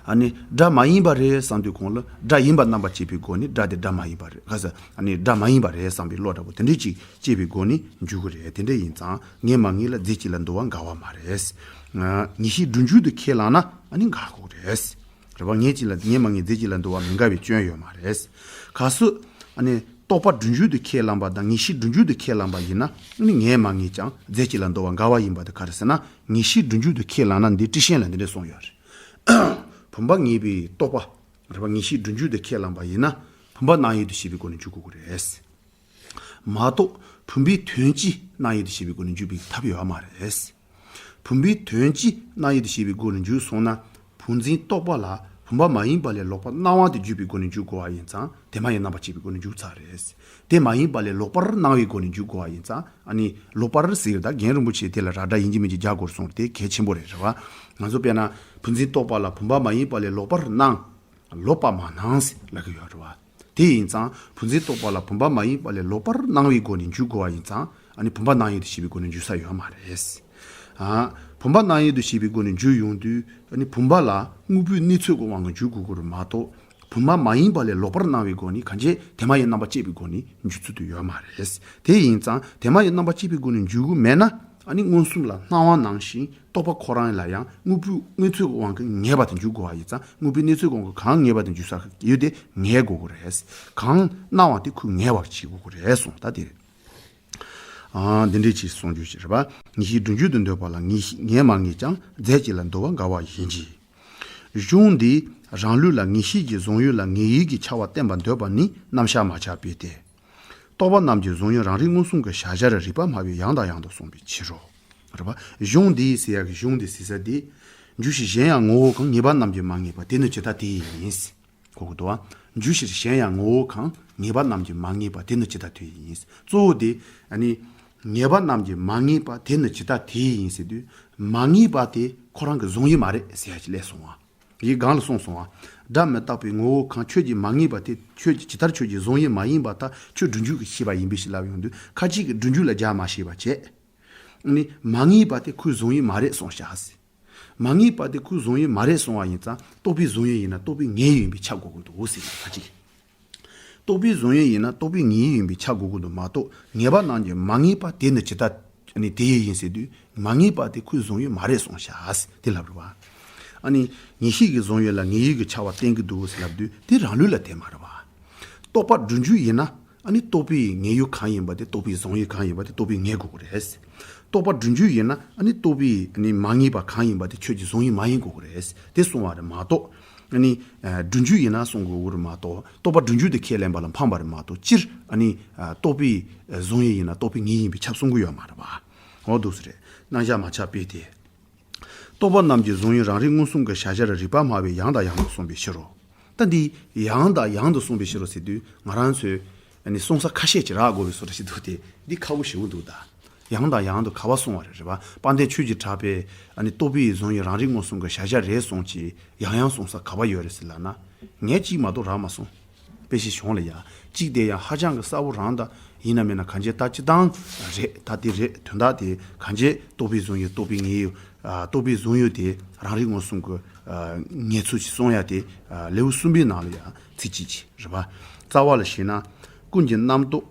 ཨ་ནི་སྒྲ་མ་ཡིན་པ་རེད་བསམ་དུས་གོང་ལ་སྒྲ་ཡིན་པ་རྣམ་པ་ཅད་པའི་སྒོ་ནས་སྒྲ་དེ་སྒྲ་མ་ཡིན་པ་རེད། ག་ས། ཨ་ནི་སྒྲ་མ་ཡིན་པ་རེད་བསམ་པའི་བློ་འདྲ་བོ་དེ་འདྲས་ཅིག་སྐྱེས་པའི་སྒོ་ནས་འཇུག་གི་རེད། དེ་འདྲས་ཡིན་ཙང་ངེས་མ་ངེས་ལ་རྫས་གཅིག་ལ་འདུ་བ་འགལ་བ་མ་རེད། ངེས་ཤེས་སྒྲུབ་འཇུག་ཏུ་ཁས་བླངས་ན་ཨ་ནི་འགལ་དགོས་རེད། རེད་བ། ངེས་གཅིག་ལ། ངེས་མ་ངེས་རྫས་གཅིག་ལ་འདུ་བ་མི་འགལ་བའི་སྐྱོན་ཡོད་མ་རེད། གལ་སྲིད་ཨ་ནི་རྟོག་པ་སྒྲུབ་འཇུག་ཏུ་ཁས་བླངས་པ་དང་ངེས་ཤེས་སྒྲུབ་འཇུག་ཏུ་ཁས་བླངས་པ་ཡིན་ན། ཨ་ནི་ངེས་མ་ངེས་ཀྱང་རྫས་གཅིག་ལ་འདུ་བ་འགལ་བ་ཡིན་པ་དེ་ག་རེ་ཟེར་ན། ངེས་ཤེས་སྒྲུབ་འཇུག་ཏུ་ཁས་བླངས་ན། འདི་ཊཱིཀ་ཆེན་ལ་འདི་འདྲས་གསུངས་ཡོད་རེད། བུམ་པ་ངེས་པའི་རྟོག་པ་རེད་བ། ངེས་ཤེས་སྒྲུབ་འཇུག་ཏུ་ཁས་བླངས་པ་ཡིན་ན། བུམ་པ་སྣང་ཡུལ་དུ་བྱེད་པའི་སྒོ་ནས་འཇུག་དགོས་ཀྱི་རེད། མ་གཏོགས་བུམ་པའི་དོན་སྤྱི་སྣང་ཡུལ་དུ་བྱེད་པའི་སྒོ་ནས་འཇུག་པའི་ཐབས་ཡོད་མ་རེད། བུམ་པའི་དོན་སྤྱི་སྣང་ཡུལ་དུ་བྱེད་པའི་སྒོ་ནས་འཇུག་སོང་ན། བུམ་འཛིན་རྟོག་པ་ལ་བུམ་པ་མ་ཡིན་པ་ལས་ལོག་པར་སྣང་བ་དེ་བརྗོད་པའི་སྒོ་ནས་འཇུག་དགོས་པ་ཡིན་ཙང་། དེ་མ་ཡིན་རྣམ་པ་ཅད་པའི་སྒོ་ནས་འཇུག་ཚར་རེད། དེ་མ་ཡིན་པ་ལས་ལོག་པར་སྣང་བའི་སྒོ་ནས་འཇུག་དགོས་པ་ཡིན་ཙང་། ཨ་ནི་ལོག་པར་ཟེར་ད་རྒན་རིན་པོ་ཆེས་དེ་ལ་ར་སྒྲ་ཡིན་གཅིག་མིན་གཅིག་རྒྱག་དགོས་སོང་། དེ་གལ་ཆེན་པོ་རེད། རེད་བ། ང་ཚོ་དཔེར་ན་བུམ་འཛིན་རྟོག་པ་ལ་བུམ་པ་མ་ཡིན་པ་ལས་ལོག་པར་སྣང་། ལོག་པ་མ་སྣང་ཟེར་ལབ་ཀྱི་ཡོད་རེད་བ། དེ་ཡིན་ཙང་བུམ་འཛིན་རྟོག་པ་ལ་བུམ་པ་མ་ཡིན་པ་ལས་ལོག་པར་སྣང་བའི་སྒོ་ནས་འཇུག་དགོས་པ་ཡིན་ཙང་། ཨ་ནི་བུམ་པ་སྣང་ཡུལ་དུ་བྱེད་པའི་སྒོ་ནས་འཇུག་ས་ཡོད་མ་རེད། ཨ། བུམ་པ་སྣང་ཡུལ་དུ་བྱེད་པའི་སྒོ་ནས་འཇུག་ཡོང་དུས། ཨ་ནི་བུམ་པ་ལ་དངོས་པོའི་གནས་ཚོད་ཀྱི་དབང་གིས་འཇུག་དགོས་ཀྱི་རེད་མ་གཏོགས། བུམ་པ་མ་ཡིན་པ་ལས་ལོག་པར་སྣང་བའི་སྒོ་ནས་གང་བྱས་དེ་མ་ཡིན་རྣམ་པ་ཅད་པའི་སྒོ་ནས་འཇུག་ཚུལ་དུ་ཡོད་མ་རེད། དེ་ཡིན་ཙང་དེ་མ་ཡིན་རྣམ་པ་ཅད་པའི་སྒོ་ནས་འཇུག་གི་མེད་ན། ཨ་ནི་མངོན་སུམ་ལ་སྣང་བ་ནང་བཞིན་རྟོག་པ་ཁོ་རང་ལ་ཡང་དངོས་པོའི་གནས་ཚོད་ཀྱི་དབང་གིས་ངེས་པ་དེ་འཇུག་དགོས་པ་ཡིན་ཙང་། དངོས་པོའི་གནས་ཚོད་ཀྱི་དབང་གིས་གང་ངེས་པ་དེ་འཇུག་ས་ཡོད་དེ་ངེས་དགོས་ཀྱི་རེད། གང་སྣང་བ་དེ་ཁོས་ངེས་པར་བྱེད་དགོས་ཀྱི་རེད་གསུངས། ད་དེ་རེད། ཨ། འདི་འདྲའི་ཅིག་གསུང་རྒྱུ་ཞིག་རེད་པ། ངེས་ཤེས་སྒྲུབ་འཇུག་ཏུ་འདོད་པ་ལ་ངེས་ཤེས་ངེས་མ་ངེས་ཀྱང་རྫས་གཅིག་ལ་འདུ་བ་འགལ་བ་ཡིན་གྱི། གཞུང་འདིས་རང་ལུགས་ལ་ངེས་ཤེས་ཀྱིས་གཟུང་ཡུལ་ལ་ངེས་ཡུལ་གྱི་ཁྱབ་པ་བསྟན་པར་འདོད་པ་ནི་རྣམ་གཞག་མ་ཁྱབ་པས་ཏེ། རྟོག་པ་རྣམས་ཀྱི་གཟུང་ཡུལ་རང་རིག་མངོན་སུམ་གྱི་གཞལ་བྱར་རིགས་པ་སྨྲ་བས་ཡང་དང་ཡང་དུ་གསུངས་པའི་ཕྱིར་རོ། རེད་པ། གཞུང་འདིས་ཟེར་ཡག་གི་གཞུང་འདི་ཟེར་ས་དེ། འཇུག་ཕྱིར་གཞན་ཡང་ངོ་བོ་གང་། ངེས་པ་རྣམས་ཀྱིས་མ་ངེས་པ། དེ་ནི་ཇི་ལྟར་དེ་ཡིན། གོ་གི་འདུག་བ། འཇུག་ཕྱིར་གཞན་ཡང་ངོ་བོ་གང་། ངེས་པ་རྣམས་ཀྱིས་མ་ངེས་པ། དེ་ནི་ཇི་ལྟར་དེ་ཡིན། གཙོ་བོ་དེ། ཨ་ནི། ངེས་པ་རྣམས་ཀྱིས་མ་ངེས་པ། དེ་ནི་ཇི་ལྟར་དེ་ཡིན་ཟེར་དུས། མ་ངེས་པ་དེ་ཁོ་རང་གི་གཟུང་ཡུལ་མ་རེད་ཟེར་ཡ་ཅིག་སླེབས་སོང་བ། ཡི་སྒང་ལ་གསུངས་སོང་བ། སྒྲ་མི་རྟག་པའི་ངོ་བོ་གང་། ཁྱོད་ཀྱིས་མ་ངེས་པ་དེ། ཁྱོད་ཀྱིས་ཇི་ལྟར་ཁྱོད་ཀྱི་གཟུང་ཡུལ་མ་ཡིན་པ་ལྟར་ཁྱོད་སྒྲུབ་འཇུག་གི་ཤེས་པ་ཡིན་པའི་ཕྱིར་ལབ་ཡོང་དུས། ཁ་ཅིག་གིས་སྒྲུབ་འཇུག་ལ་སྦྱར་མ་ཤེས་པ་བྱས། ཨ་ནི་མ་ངེས་པ་དེ་ཁོའི་གཟུང་ཡུལ་མ་རེད་གསུངས་བཞག་ཟེར། མ་ངེས་པ་དེ་ཁོའི་གཟུང་ཡུལ་མ་རེད་གསུང་བ་ཡིན་ཙང་། རྟོག་པའི་གཟུང་ཡུལ་ཡིན་ན་རྟོག་པའི་ངེས་ཡུལ་ཡིན་པས་ཁྱབ་དགོས་ཀྱི་འདུག་ཟེར་ན་ཁ་ཅིག་རྟོག་པའི་བཟུང་ཡུལ་ཡིན་ན་རྟོག་པའི་ངེས་ཡུལ་ཡིན་པས་ཁྱབ་དགོས་ཀྱི་འདུག་མ་གཏོགས་ངེས་པ་རྣམས་ཀྱི་མ་ངེས་པ་དེ་ནི་ཇི་ལྟ་ནི་དེ་ཡི་ཡིན་ཟེར་དུས་མ་ངེས་པ་དེ་ཁོའི་བཟུང་ཡུལ་མ་རེད་གསུངས་བཞག་དེ་ལབ་རེད་བ། ཨ་ནི་ངེས་ཤེས་ཀྱི་བཟུང་ཡུལ་ལ་ངེས་ཡུལ་གྱི་ཁྱབ་པ་བསྟན་གྱི་འདུག་ཟེར་ལབ་དུས་དེ་རང་ལུགས་ལ་དེ་མ་རེད་བ། རྟོག་པ་སྒྲུབ་འཇུག་ཡིན་ན་ཨ་ནི་རྟོག་པའི་ངེས་ཡུལ་གང་ཡིན་པ་དེ་རྟོག་པའི་བཟུང་ཡུལ་གང་ཡིན་པ་དེ་རྟོག་པའི་ངེས་དགོས་ཀྱི་རེད། རྟོག་པ་སྒྲུབ་འཇུག་ཡིན་ན་ཨ་ནི་རྟོག་པའི་ཨ་ནི་མ་ངེས་པ་གང་ཡིན་པ་དེ་ཁྱོད་ཀྱི་བཟུང་ཡུལ་མ་ཡིན་དགོས་ཀྱི་རེད་དེ་གསུང་བ་རེད་མ་གཏོགས། ཨ་ནི་སྒྲུབ་འཇུག་ཡིན་ན་གསུང་དགོས་ཀྱི་རེད་མ་གཏོགས་རྟོག་པ་སྒྲུབ་འཇུག་དེ་ཁས་ལེན་པ་ལ་འཕངས་པ་རེད་མ་གཏོགས་སྤྱིར་ཨ་ནི་རྟོག་པའི་བཟུང་ཡུལ་ཡིན་ན་རྟོག་པའི་ངེས་ཡིན་པས་ཁྱབ་གསུང་གི་ཡོད་མ་རེད་བ། འོ་འདུག་སེ་རེད། རྣམ་གཞག་མ་ཆགས་པས་ཏེ། རྟོག་པ་རྣམས་ཀྱི་གཟུང་ཡུལ་རང་རིག་མངོན་སུམ་གྱི་བྱ་བྱེད་རིགས་པ་སྨྲ་བས་ཡང་དང་ཡང་དུ་གསུངས་པའི་ཕྱིར་རོ། ད་འདི་ཡང་དང་ཡང་དུ་གསུངས་པའི་ཕྱིར་རོ་ཟེར་དུས་ང་རང་ཚོས་ཨ་ནི་གསུང་ས་ཁ་ཤས་ཀྱི་རག་དགོས་པའི་བཟོ་འདྲ་ཞིག་འདུག་སྟེ་འདི་ཁག་པོ་ཞེ་པོ་འདུག་ད་ཡང་དང་ཡང་དུ་ག་བ་གསུང་བ་རེད་རེད་བ། དཔལ་ལྡན་ཆོས་ཀྱི་གྲགས་པས་ཨ་ནི་རྟོག་པའི་གཟུང་ཡུལ་རང་རིག་མངོན་སུམ་གྱི་བྱ་བྱེད་རེད་གསུངས་ཀྱི་ཡང་ཡང་གསུང་ས་ག་བ་ཡོད་རེད་ཟེར་ལབ་ན། ངས་གཅིག་མ་གཏོགས་རག་མ་སོང་། དཔེ་ཆའི་གཞུང་ལ་ཡ། གཅིག་དེ་ཡང་ཧ་ཅང་གི་གསལ་པོ་རང་ད་ཡིན་ན་མིན་ན་གང་ཅི་ད་སྤྱི་བཏང་རེད་ད་དེ་རེད་དོན་དག་དེ་གང་ཅི་རྟོག་པའི་གཟུང་ཡུལ་རྟོག་པའི་ངེས་ཡུལ་ཨ་རྟོག་པའི་གཟུང་ཡུལ་དེ་རང་རིག་མངོན་སུམ་གྱི་ཨ་ངེས་ཚུལ་གྱིས་གསུང་ཡ་དེ་ཨ་ལེའུ་གསུམ་པའི་ནང་ལ་ཡ་ཚིག་གཅིག་གཅིག་རེད་པ། རྩ་བ་ལ་བྱས་ན་ཀུན་གྱི་རྣམ་རྟོག་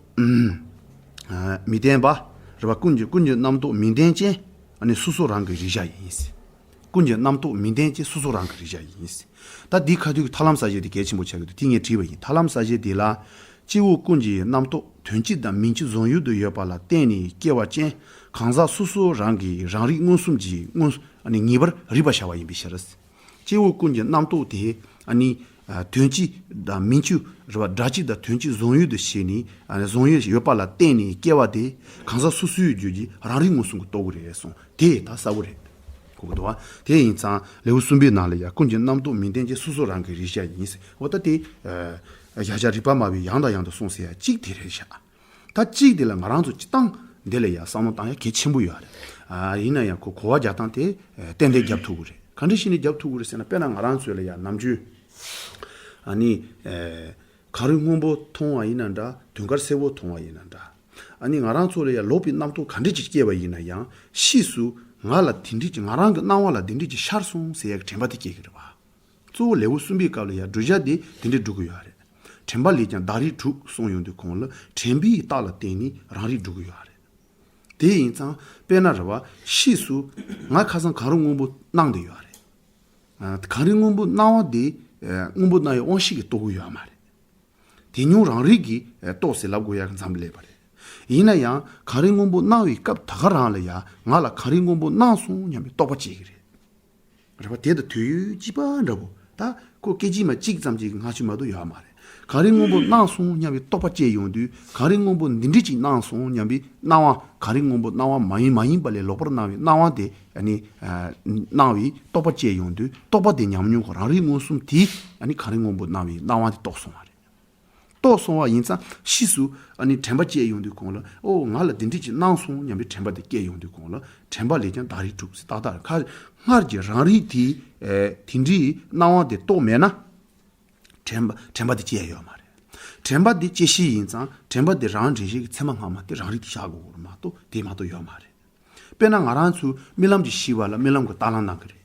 ཨ་མི་བརྟན་པ་རེད་པ། ཀུན་གྱི་ཀུན་གྱི་རྣམ་རྟོག་མི་བརྟན་ཅན་ཨ་ནི་སོ་སོ་རང་གི་རིག་བྱ་ཡིན། ཀུན་གྱི་རྣམ་རྟོག་མི་བརྟན་ཅན་སོ་སོ་རང་གི་རིག་བྱ་ཡིན། ད་འདིའི་ཁ་ཐུག་གི་ཐར་ལམ་གསལ་བྱེད་དེ་གལ་ཆེན་པོ་ཆགས་ཀྱི་འདུག་དེ་ངས་བྲིས་པ་ཡིན། ཐར་ལམ་གསལ་བྱེད་དེ་ལ་སྐྱེ་བོ་ཀུན་གྱི་རྣམ་རྟོག་དོན་སྤྱི་དང་མིང་སྤྱི་བཟུང་ཡུལ་དུ་ཡོད་པ་ལ་བརྟེན་ནས་སྐྱེ་བ་ཅན་གང་ཟག་སོ་སོ་རང་གི་རང་རིག་མངོན་སུམ་གྱིས་མངོན་ངེས་པར་རིག་པར་བྱ་བ་ཡིན་པའི་ཕྱིར། སྐྱེ་བོ་ཀུན་གྱི་རྣམ་རྟོག་དེ་ཨ་ནི་དོན་སྤྱི་དང་མིང་སྤྱི་རེད་པ། སྒྲ་སྤྱི་དང་དོན་སྤྱི་བཟུང་ཡུལ་དུ་བྱས་ནས་ཨ་ནི་བཟུང་ཡུལ་ཡོད་པ་ལ་བརྟེན་ནས་སྐྱེ་བ་དེ་གང་ཟག་སོ་སོའི་རྒྱུད་ཀྱི་རང་རིག་མངོན་སུམ་གྱིས་རྟོགས་ཀྱི་རེད་གསུངས། དེ་ད་གསལ་པོ་རེད། གོ་གི་འདུག་བ། དེ་ཡིན་ཙང་ལེའུ་གསུམ་པའི་ནང་ལ་ཡང་ཀུན་གྱི་རྣམ་རྟོག་མི་བརྟན་ཅན་སོ་སོ་རང་གི་རིག་བྱ་ཡིན། འོ་ད་དེ་ཨ་བྱ་བྱེད་རིགས་པ་སྨྲ་བས་ཡང་དང་ཡང་དུ་གསུངས་ཟེར་ཡ་གཅིག་དེ་རེད་ཤག་ད་གཅིག་དེ་ལ་ང་རང་ཚོ་སྤྱི་བཏང་འདི་ལ་ཡང་བསམ་བློ་བཏང་ཡ་གལ་ཆེན་པོ་ཡོད་རེད། ཨ་ཡིན་ན་ཡང་ཁོ་གོ་བ་རྒྱག་སྟངས་དེ་ཨ་ཏན་ཏན་རྒྱབ་ཐུབ་ཀྱི་རེད། ག་འདྲ་ཞིག་ནས་རྒྱབ་ཐུབ་ཀྱི་རེད་ཟེར་ན། དཔེར་ན་ང་རང་ཚོ་ལ་ཡང་ནམ་རྒྱུན་ཨ་ནི་ཨ་གངས་རི་སྔོན་པོ་མཐོང་བ་ཡིན་ན་འདྲ། དུང་དཀར་སེར་པོ་མཐོང་བ་ཡིན་ན་འདྲ། ཨ་ནི་ང་རང་ཚོ་ལ་ཡང་ལོག་པའི་རྣམ་རྟོག་ག་འདྲ་ཅིག་སྐྱེས་པ་ཡིན་ན་ཡང་ཕྱིས་སུ་ང་ལ་དེ་འདྲ་ཅིག་ང་རང་གི་སྣང་བ་ལ་དེ་འདྲ་ཅིག་ཤར་སོང་ཟེར་ཡག་དྲན་པ་དེ་སྐྱེ་གི་རེད་བ། གཙོ་བོ་ལེའུ་གསུམ་པའི་སྐབས་ལ་ཡང་བསྒྲུབ་བྱ་དེ་དེ་འདྲ་སྒྲུབ་ཀྱི་ཡོད་རེད། དྲན་པ་ལས་ཀྱང་བདག་རིག་གྲུབ་གསུངས་ཡོང་དུས་གོང་ལ་དྲན་པའི་རྟགས་ལ་བརྟེན་ནས་རང་རིག་སྒྲུབ་ཀྱི་ཡོད་རེད། དེ་ཡིན་ཙང་དཔེར་ན་རེད་བ། ཕྱིས་སུ་ང་ཁ་སང་གངས་རི་སྔོན་པོ་སྣང་བསྡད་ཡོད་རེད། ཨ་གངས་རི་སྔོན་པོ་སྣང་བ་དེ་ཨ་སྔོན་པོ་སྣང་བའི་དབང་ཤེས་ཀྱིས་རྟོགས་ཀྱི་ཡོད་མ་རེད། དེ་མྱོང་རང་རིག་གིས་ཨ་རྟོགས་ཟེར་ལབ་དགོས་ཡག་གི་མཚམས་སླེབས་པ་རེད། ཡིན་ན་ཡང་གངས་རི་སྔོན་པོ་སྣང་བའི་སྐབས་ད་ག་རང་ལ་ཡང་ང་ལ་གངས་རི་སྔོན་པོ་སྣང་སོང་སྙམ་པའི་རྟོག་པ་སྐྱེ་གི་རེད། རེད་བ། དེ་དང་དུས་ཡུན་གཅིག་པ་འདྲ་པོ། ད་ཁོ་སྐད་ཅིག་མ་གཅིག་ཙམ་གཅིག་གི་སྔ་ཕྱི་མ་གཏོགས་ཡོད་མ་རེད། གངས་རི་སྔོན་པོ་སྣང་སོང་སྙམ་པའི་རྟོག་པ་སྐྱེ་ཡོང་དུས་གངས་རི་སྔོན་པོ་འདི་འདྲ་ཅིག་སྣང་སོང་སྙམ་པའི་སྣང་བ། གངས་རི་སྔོན་པོ་སྣང་བ་མ་ཡིན་མ་ཡིན་པ་ལས་ལོག་པར་སྣང་བའི་སྣང་བ་དེ་ཨ་ནི་ཨ་སྣང་བའི་རྟོག་པ་སྐྱེ་ཡོང་དུས་རྟོག་པ་དེ་ཉམས་མྱོང་གི་རང་རིག་མངོན་སུམ་དེས་ཨ་ནི་གངས་རི་སྔོན་པོ་སྣང་བའི་སྣང་བ་དེ་རྟོགས་སོང་བ་རེད། རྟོགས་སོང་བ་ཡིན་ཙང་ཕྱིས་སུ་ཨ་ནི་དྲན་པ་སྐྱེ་ཡོང་དུས་གོང་ལ་ཨོ་ང་ལ་འདི་འདྲ་ཅིག་སྣང་སོང་སྙམ་པའི་དྲན་པ་དེ་སྐྱེ་ཡོང་དུས་གོང་ལ་དྲན་པ་ལས་ཀྱང་བདག་རིག་གྲུབ་ཟེར་ཏག་ཏག་རེད། ཁ་སྔར་གྱི་རང་རིག་དེ་ཨེ་དེ་འདྲའི་སྣང་བ་དེ་རྟོགས་མེད་ན་དྲན་པ་དྲན་པ་དེ་སྐྱེ་ཡ་ཡོད་མ་རེད། དྲན་པ་དེ་སྐྱེ་གཞི་ཡིན་ཙང་དྲན་པ་དེ་རང་དྲན་ཤེས་ཀྱི་ཚད་མ་སྔ་མ་དེ་རང་རིག་དེ་བཞག་དགོས་ཀྱི་རེད་མ་གཏོགས་དེ་མ་གཏོགས་ཡོད་མ་རེད། དཔེར་ན་ང་རང་ཚོས་རྨི་ལམ་གྱི་ཤེས་པ་ལ་རྨི་ལམ་གྱི་རྟགས་ལམ་སྣང་གི་རེད།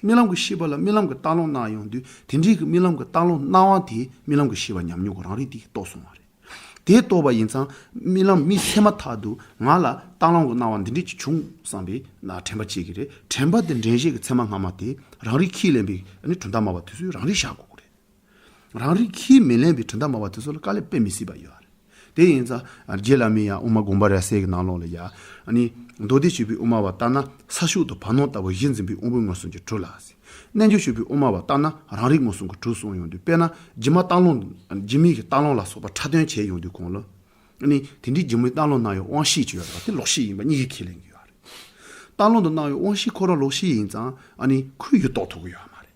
རྨི་ལམ་གྱི་ཤེས་པ་ལ་རྨི་ལམ་གྱི་རྟགས་ལམ་སྣང་ཡོང་དུས་དེ་འདྲའི་གི་རྨི་ལམ་གྱི་རྟགས་ལམ་སྣང་བ་དེ་རྨི་ལམ་གྱི་ཤེས་པ་ཉམས་མྱོང་གི་རང་རིག་དེ་གིས་རྟོགས་སོང་བ་རེད། དེ་རྟོགས་པ་ཡིན་ཙང་རྨི་ལམ་རྨིས་ཚར་མ་ཐག་ཏུ་ང་ལ་རྟགས་ལམ་གྱི་སྣང་བ་འདི་འདྲ་ཅིག་བྱུང་བསམ་པའི་ན་དྲན་པ་སྐྱེ་གི་རེད། དྲན་པ་དེ་དྲན་ཤེས་ཀྱི་ཚད་མ་སྔ་མ་དེ་རང་རིག་ཁས་ལེན་པའི་ཨ་ནི་གྲུབ་མཐའ་སྨྲ་བ་དེ་ཚོས་རང་རིག་བཞག་དགོས་ཀྱི་རེད། རང་རིག་ཁས་མི་ལེན་པའི་གྲུབ་མཐའ་སྨྲ་བ་དེ་ཚོ་ལ་དཀའ་ལས་དཔེ་མི་སྲིད་པ་ཡོད་རེད། དེ་ཡིན་ཙང་རྗེ་བླ་མའི་ཡང་དབུ་མ་དགོངས་པ་རབ་གསལ་གྱི་ནང་ལོགས་ལ་ཡ། ཨ་ནི་མདོ་སྡེ་སྤྱོད་པའི་དབུ་མ་པ་ལྟར་ན་ས་ཕྱོགས་དང་བར་སྣང་ལྟ་བུ་གཞི་འཛིན་པའི་དབང་པོའི་མངོན་སུམ་གྱིས་གྲུབ་ལ། རྣལ་འབྱོར་སྤྱོད་པའི་དབུ་མ་པ་ལྟར་ན་རང་རིག་མངོན་སུམ་གྱིས་གྲུབ་གསུངས་ཡོང་དུས་དཔེར་ན་སྒྱུ་མ་རྟགས་ལམ་སྒྱུ་མའི་གི་རྟགས་ལམ་ལ་སོགས་པ་འཁྲབ་སྟོན་བྱས་ཡོང་དུས་གོང་ལ། ཨ་ནི་དེ་འདྲའི་སྒྱུ་མའི་རྟགས་ལམ་སྣང་བའི་དབང་ཤེས་ཀྱི་ཡོད་རེད་བ། དེ་ལོག་ཤེས་ཡིན་པ་གཉིས་ཀྱིས་ཁས་ལེན་གྱི་ཡོད་རེད། རྟགས་ལམ་དུ་སྣང་བའི་དབང་ཤེས་ཁོ་རང་ལོག་ཤེས་ཡིན་ཙང་ཨ་ནི་ཁོས་ཡུལ་རྟོགས་ཐུབ་ཀྱི་ཡོད་མ་རེད།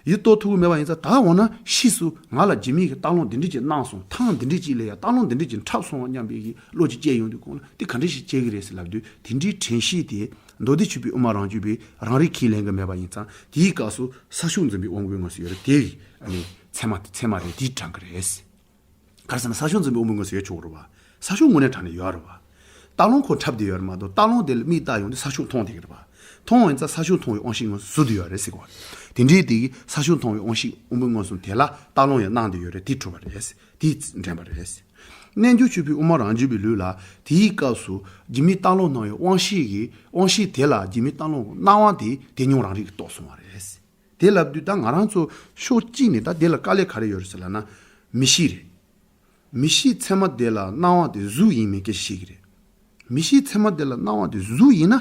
ཡུལ་རྟོགས་ཐུབ་ཀྱི་མེད་པ་ཡིན་ཙང་ད་འོ་ན་ཕྱིས་སུ་ང་ལ་སྒྱུ་མའི་གི་རྟགས་ལམ་འདི་འདྲ་ཅིག་སྣང་སོང་། ཐེངས་འདི་འདྲ་ཅིག་ལ་ཡང་རྟགས་ལམ་འདི་འདྲ་ཅིག་འཁྲབ་སོང་སྙམ་པའི་གི་བློ་ཅིག་སྐྱེ་ཡོང་དུས་གོང་ལ་དེ་ག་འདྲ་ཞིག་སྐྱེ་གི་རེད་ཟེར་ལབ་དུས་དེ་འདྲའི་དྲན་ཤེས་དེ་མདོ་སྡེ་སྤྱོད་པའི་དབུ་མ་རང་རྒྱུད་པས་རང་རིག་ཁས་ལེན་གྱི་མེད་པ་ཡིན་ཙང་དེའི་སྐབས་སུ་ས་ཕྱོགས་འཛིན་པའི་དབང་པོའི་ངོས་སུ་ཡོད་རེད། དེ་ཡི་ཨ་ནི་ཚད་མ་ཚད་མ་རེད། དེའི་གྲངས་ཀ་རེད། ག་རེ་ཟེར་ན་ས་ཕྱོགས་འཛིན་པའི་དབང་པོའི་ངོས་སུ་ཡོད་ཆོག་རེད་བ། ས་ཕྱོགས་དངོས་གནས་དྲང་གནས་ཡོད་རེད་བ། རྟགས་ལམ་ཁོ་འཁྲབ་བསྡད་ཡོད་རེད་མ་གཏོགས་རྟགས་ལམ་དེ་ལ་མིག་བལྟ་ཡོང་དུས་ས་ཕྱོགས་མཐོང་བསྡད་ཀྱི་རེད་བ། མཐོང་བ་ཡིན་ཙང་ས་ཕྱོགས་མཐོང་བའི་དབང་ཤེས་མངོན་སུམ་ཟུར་དུ་ཡོད་རེད་ཟེར་གོ། དེ་འདྲའི་དེ་གི་ས་ཕྱོགས་མཐོང་བའི་དབང་ཤེས་དབང་པོ་མངོན་སུམ་དེ་ལ་རྟག་ལོང་ཡང་སྣང་དུ་ཡོད་རེད། དེ་གྲུབ་པ་རེད། དེ་དྲན་པ་རེད། རྣལ་འབྱོར་སྤྱོད་པའི་དབུ་མ་རང་རྒྱུད་པའི་ལུགས་ལ་དེའི་སྐབས་སུ་རྒྱུ་མེད་རྟག་ལོང་སྣང་བའི་དབང་ཤེས་ཀྱི་དབང་ཤེས་དེ་ལ་རྒྱུ་མེད་རྟག་ལོང་སྣང་བ་དེ་དེ་མྱོང་རང་རིག་གིས་རྟོགས་སོང་བ་རེད། དེ་ལབ་དུས་ད་ང་རང་ཚོ་ཕྱོགས་གཅིག་ནས་ད་དེ་ལ་དཀའ་ལས་ག་རེ་ཡོད་རེད་ཟེར་ལབ་ན། མིག་ཤེས་རེད། མིག་ཤེས་ཚད་མ་དེ་ལ་སྣང་བ་དེ་གཟུགས་ཡིན་མིན་སྐད་ཆ་བཤད་ཀྱི་རེད། མིག་ཤེས་ཚད་མ་དེ་ལ་སྣང་བ་དེ་གཟུགས་ཡིན་ན།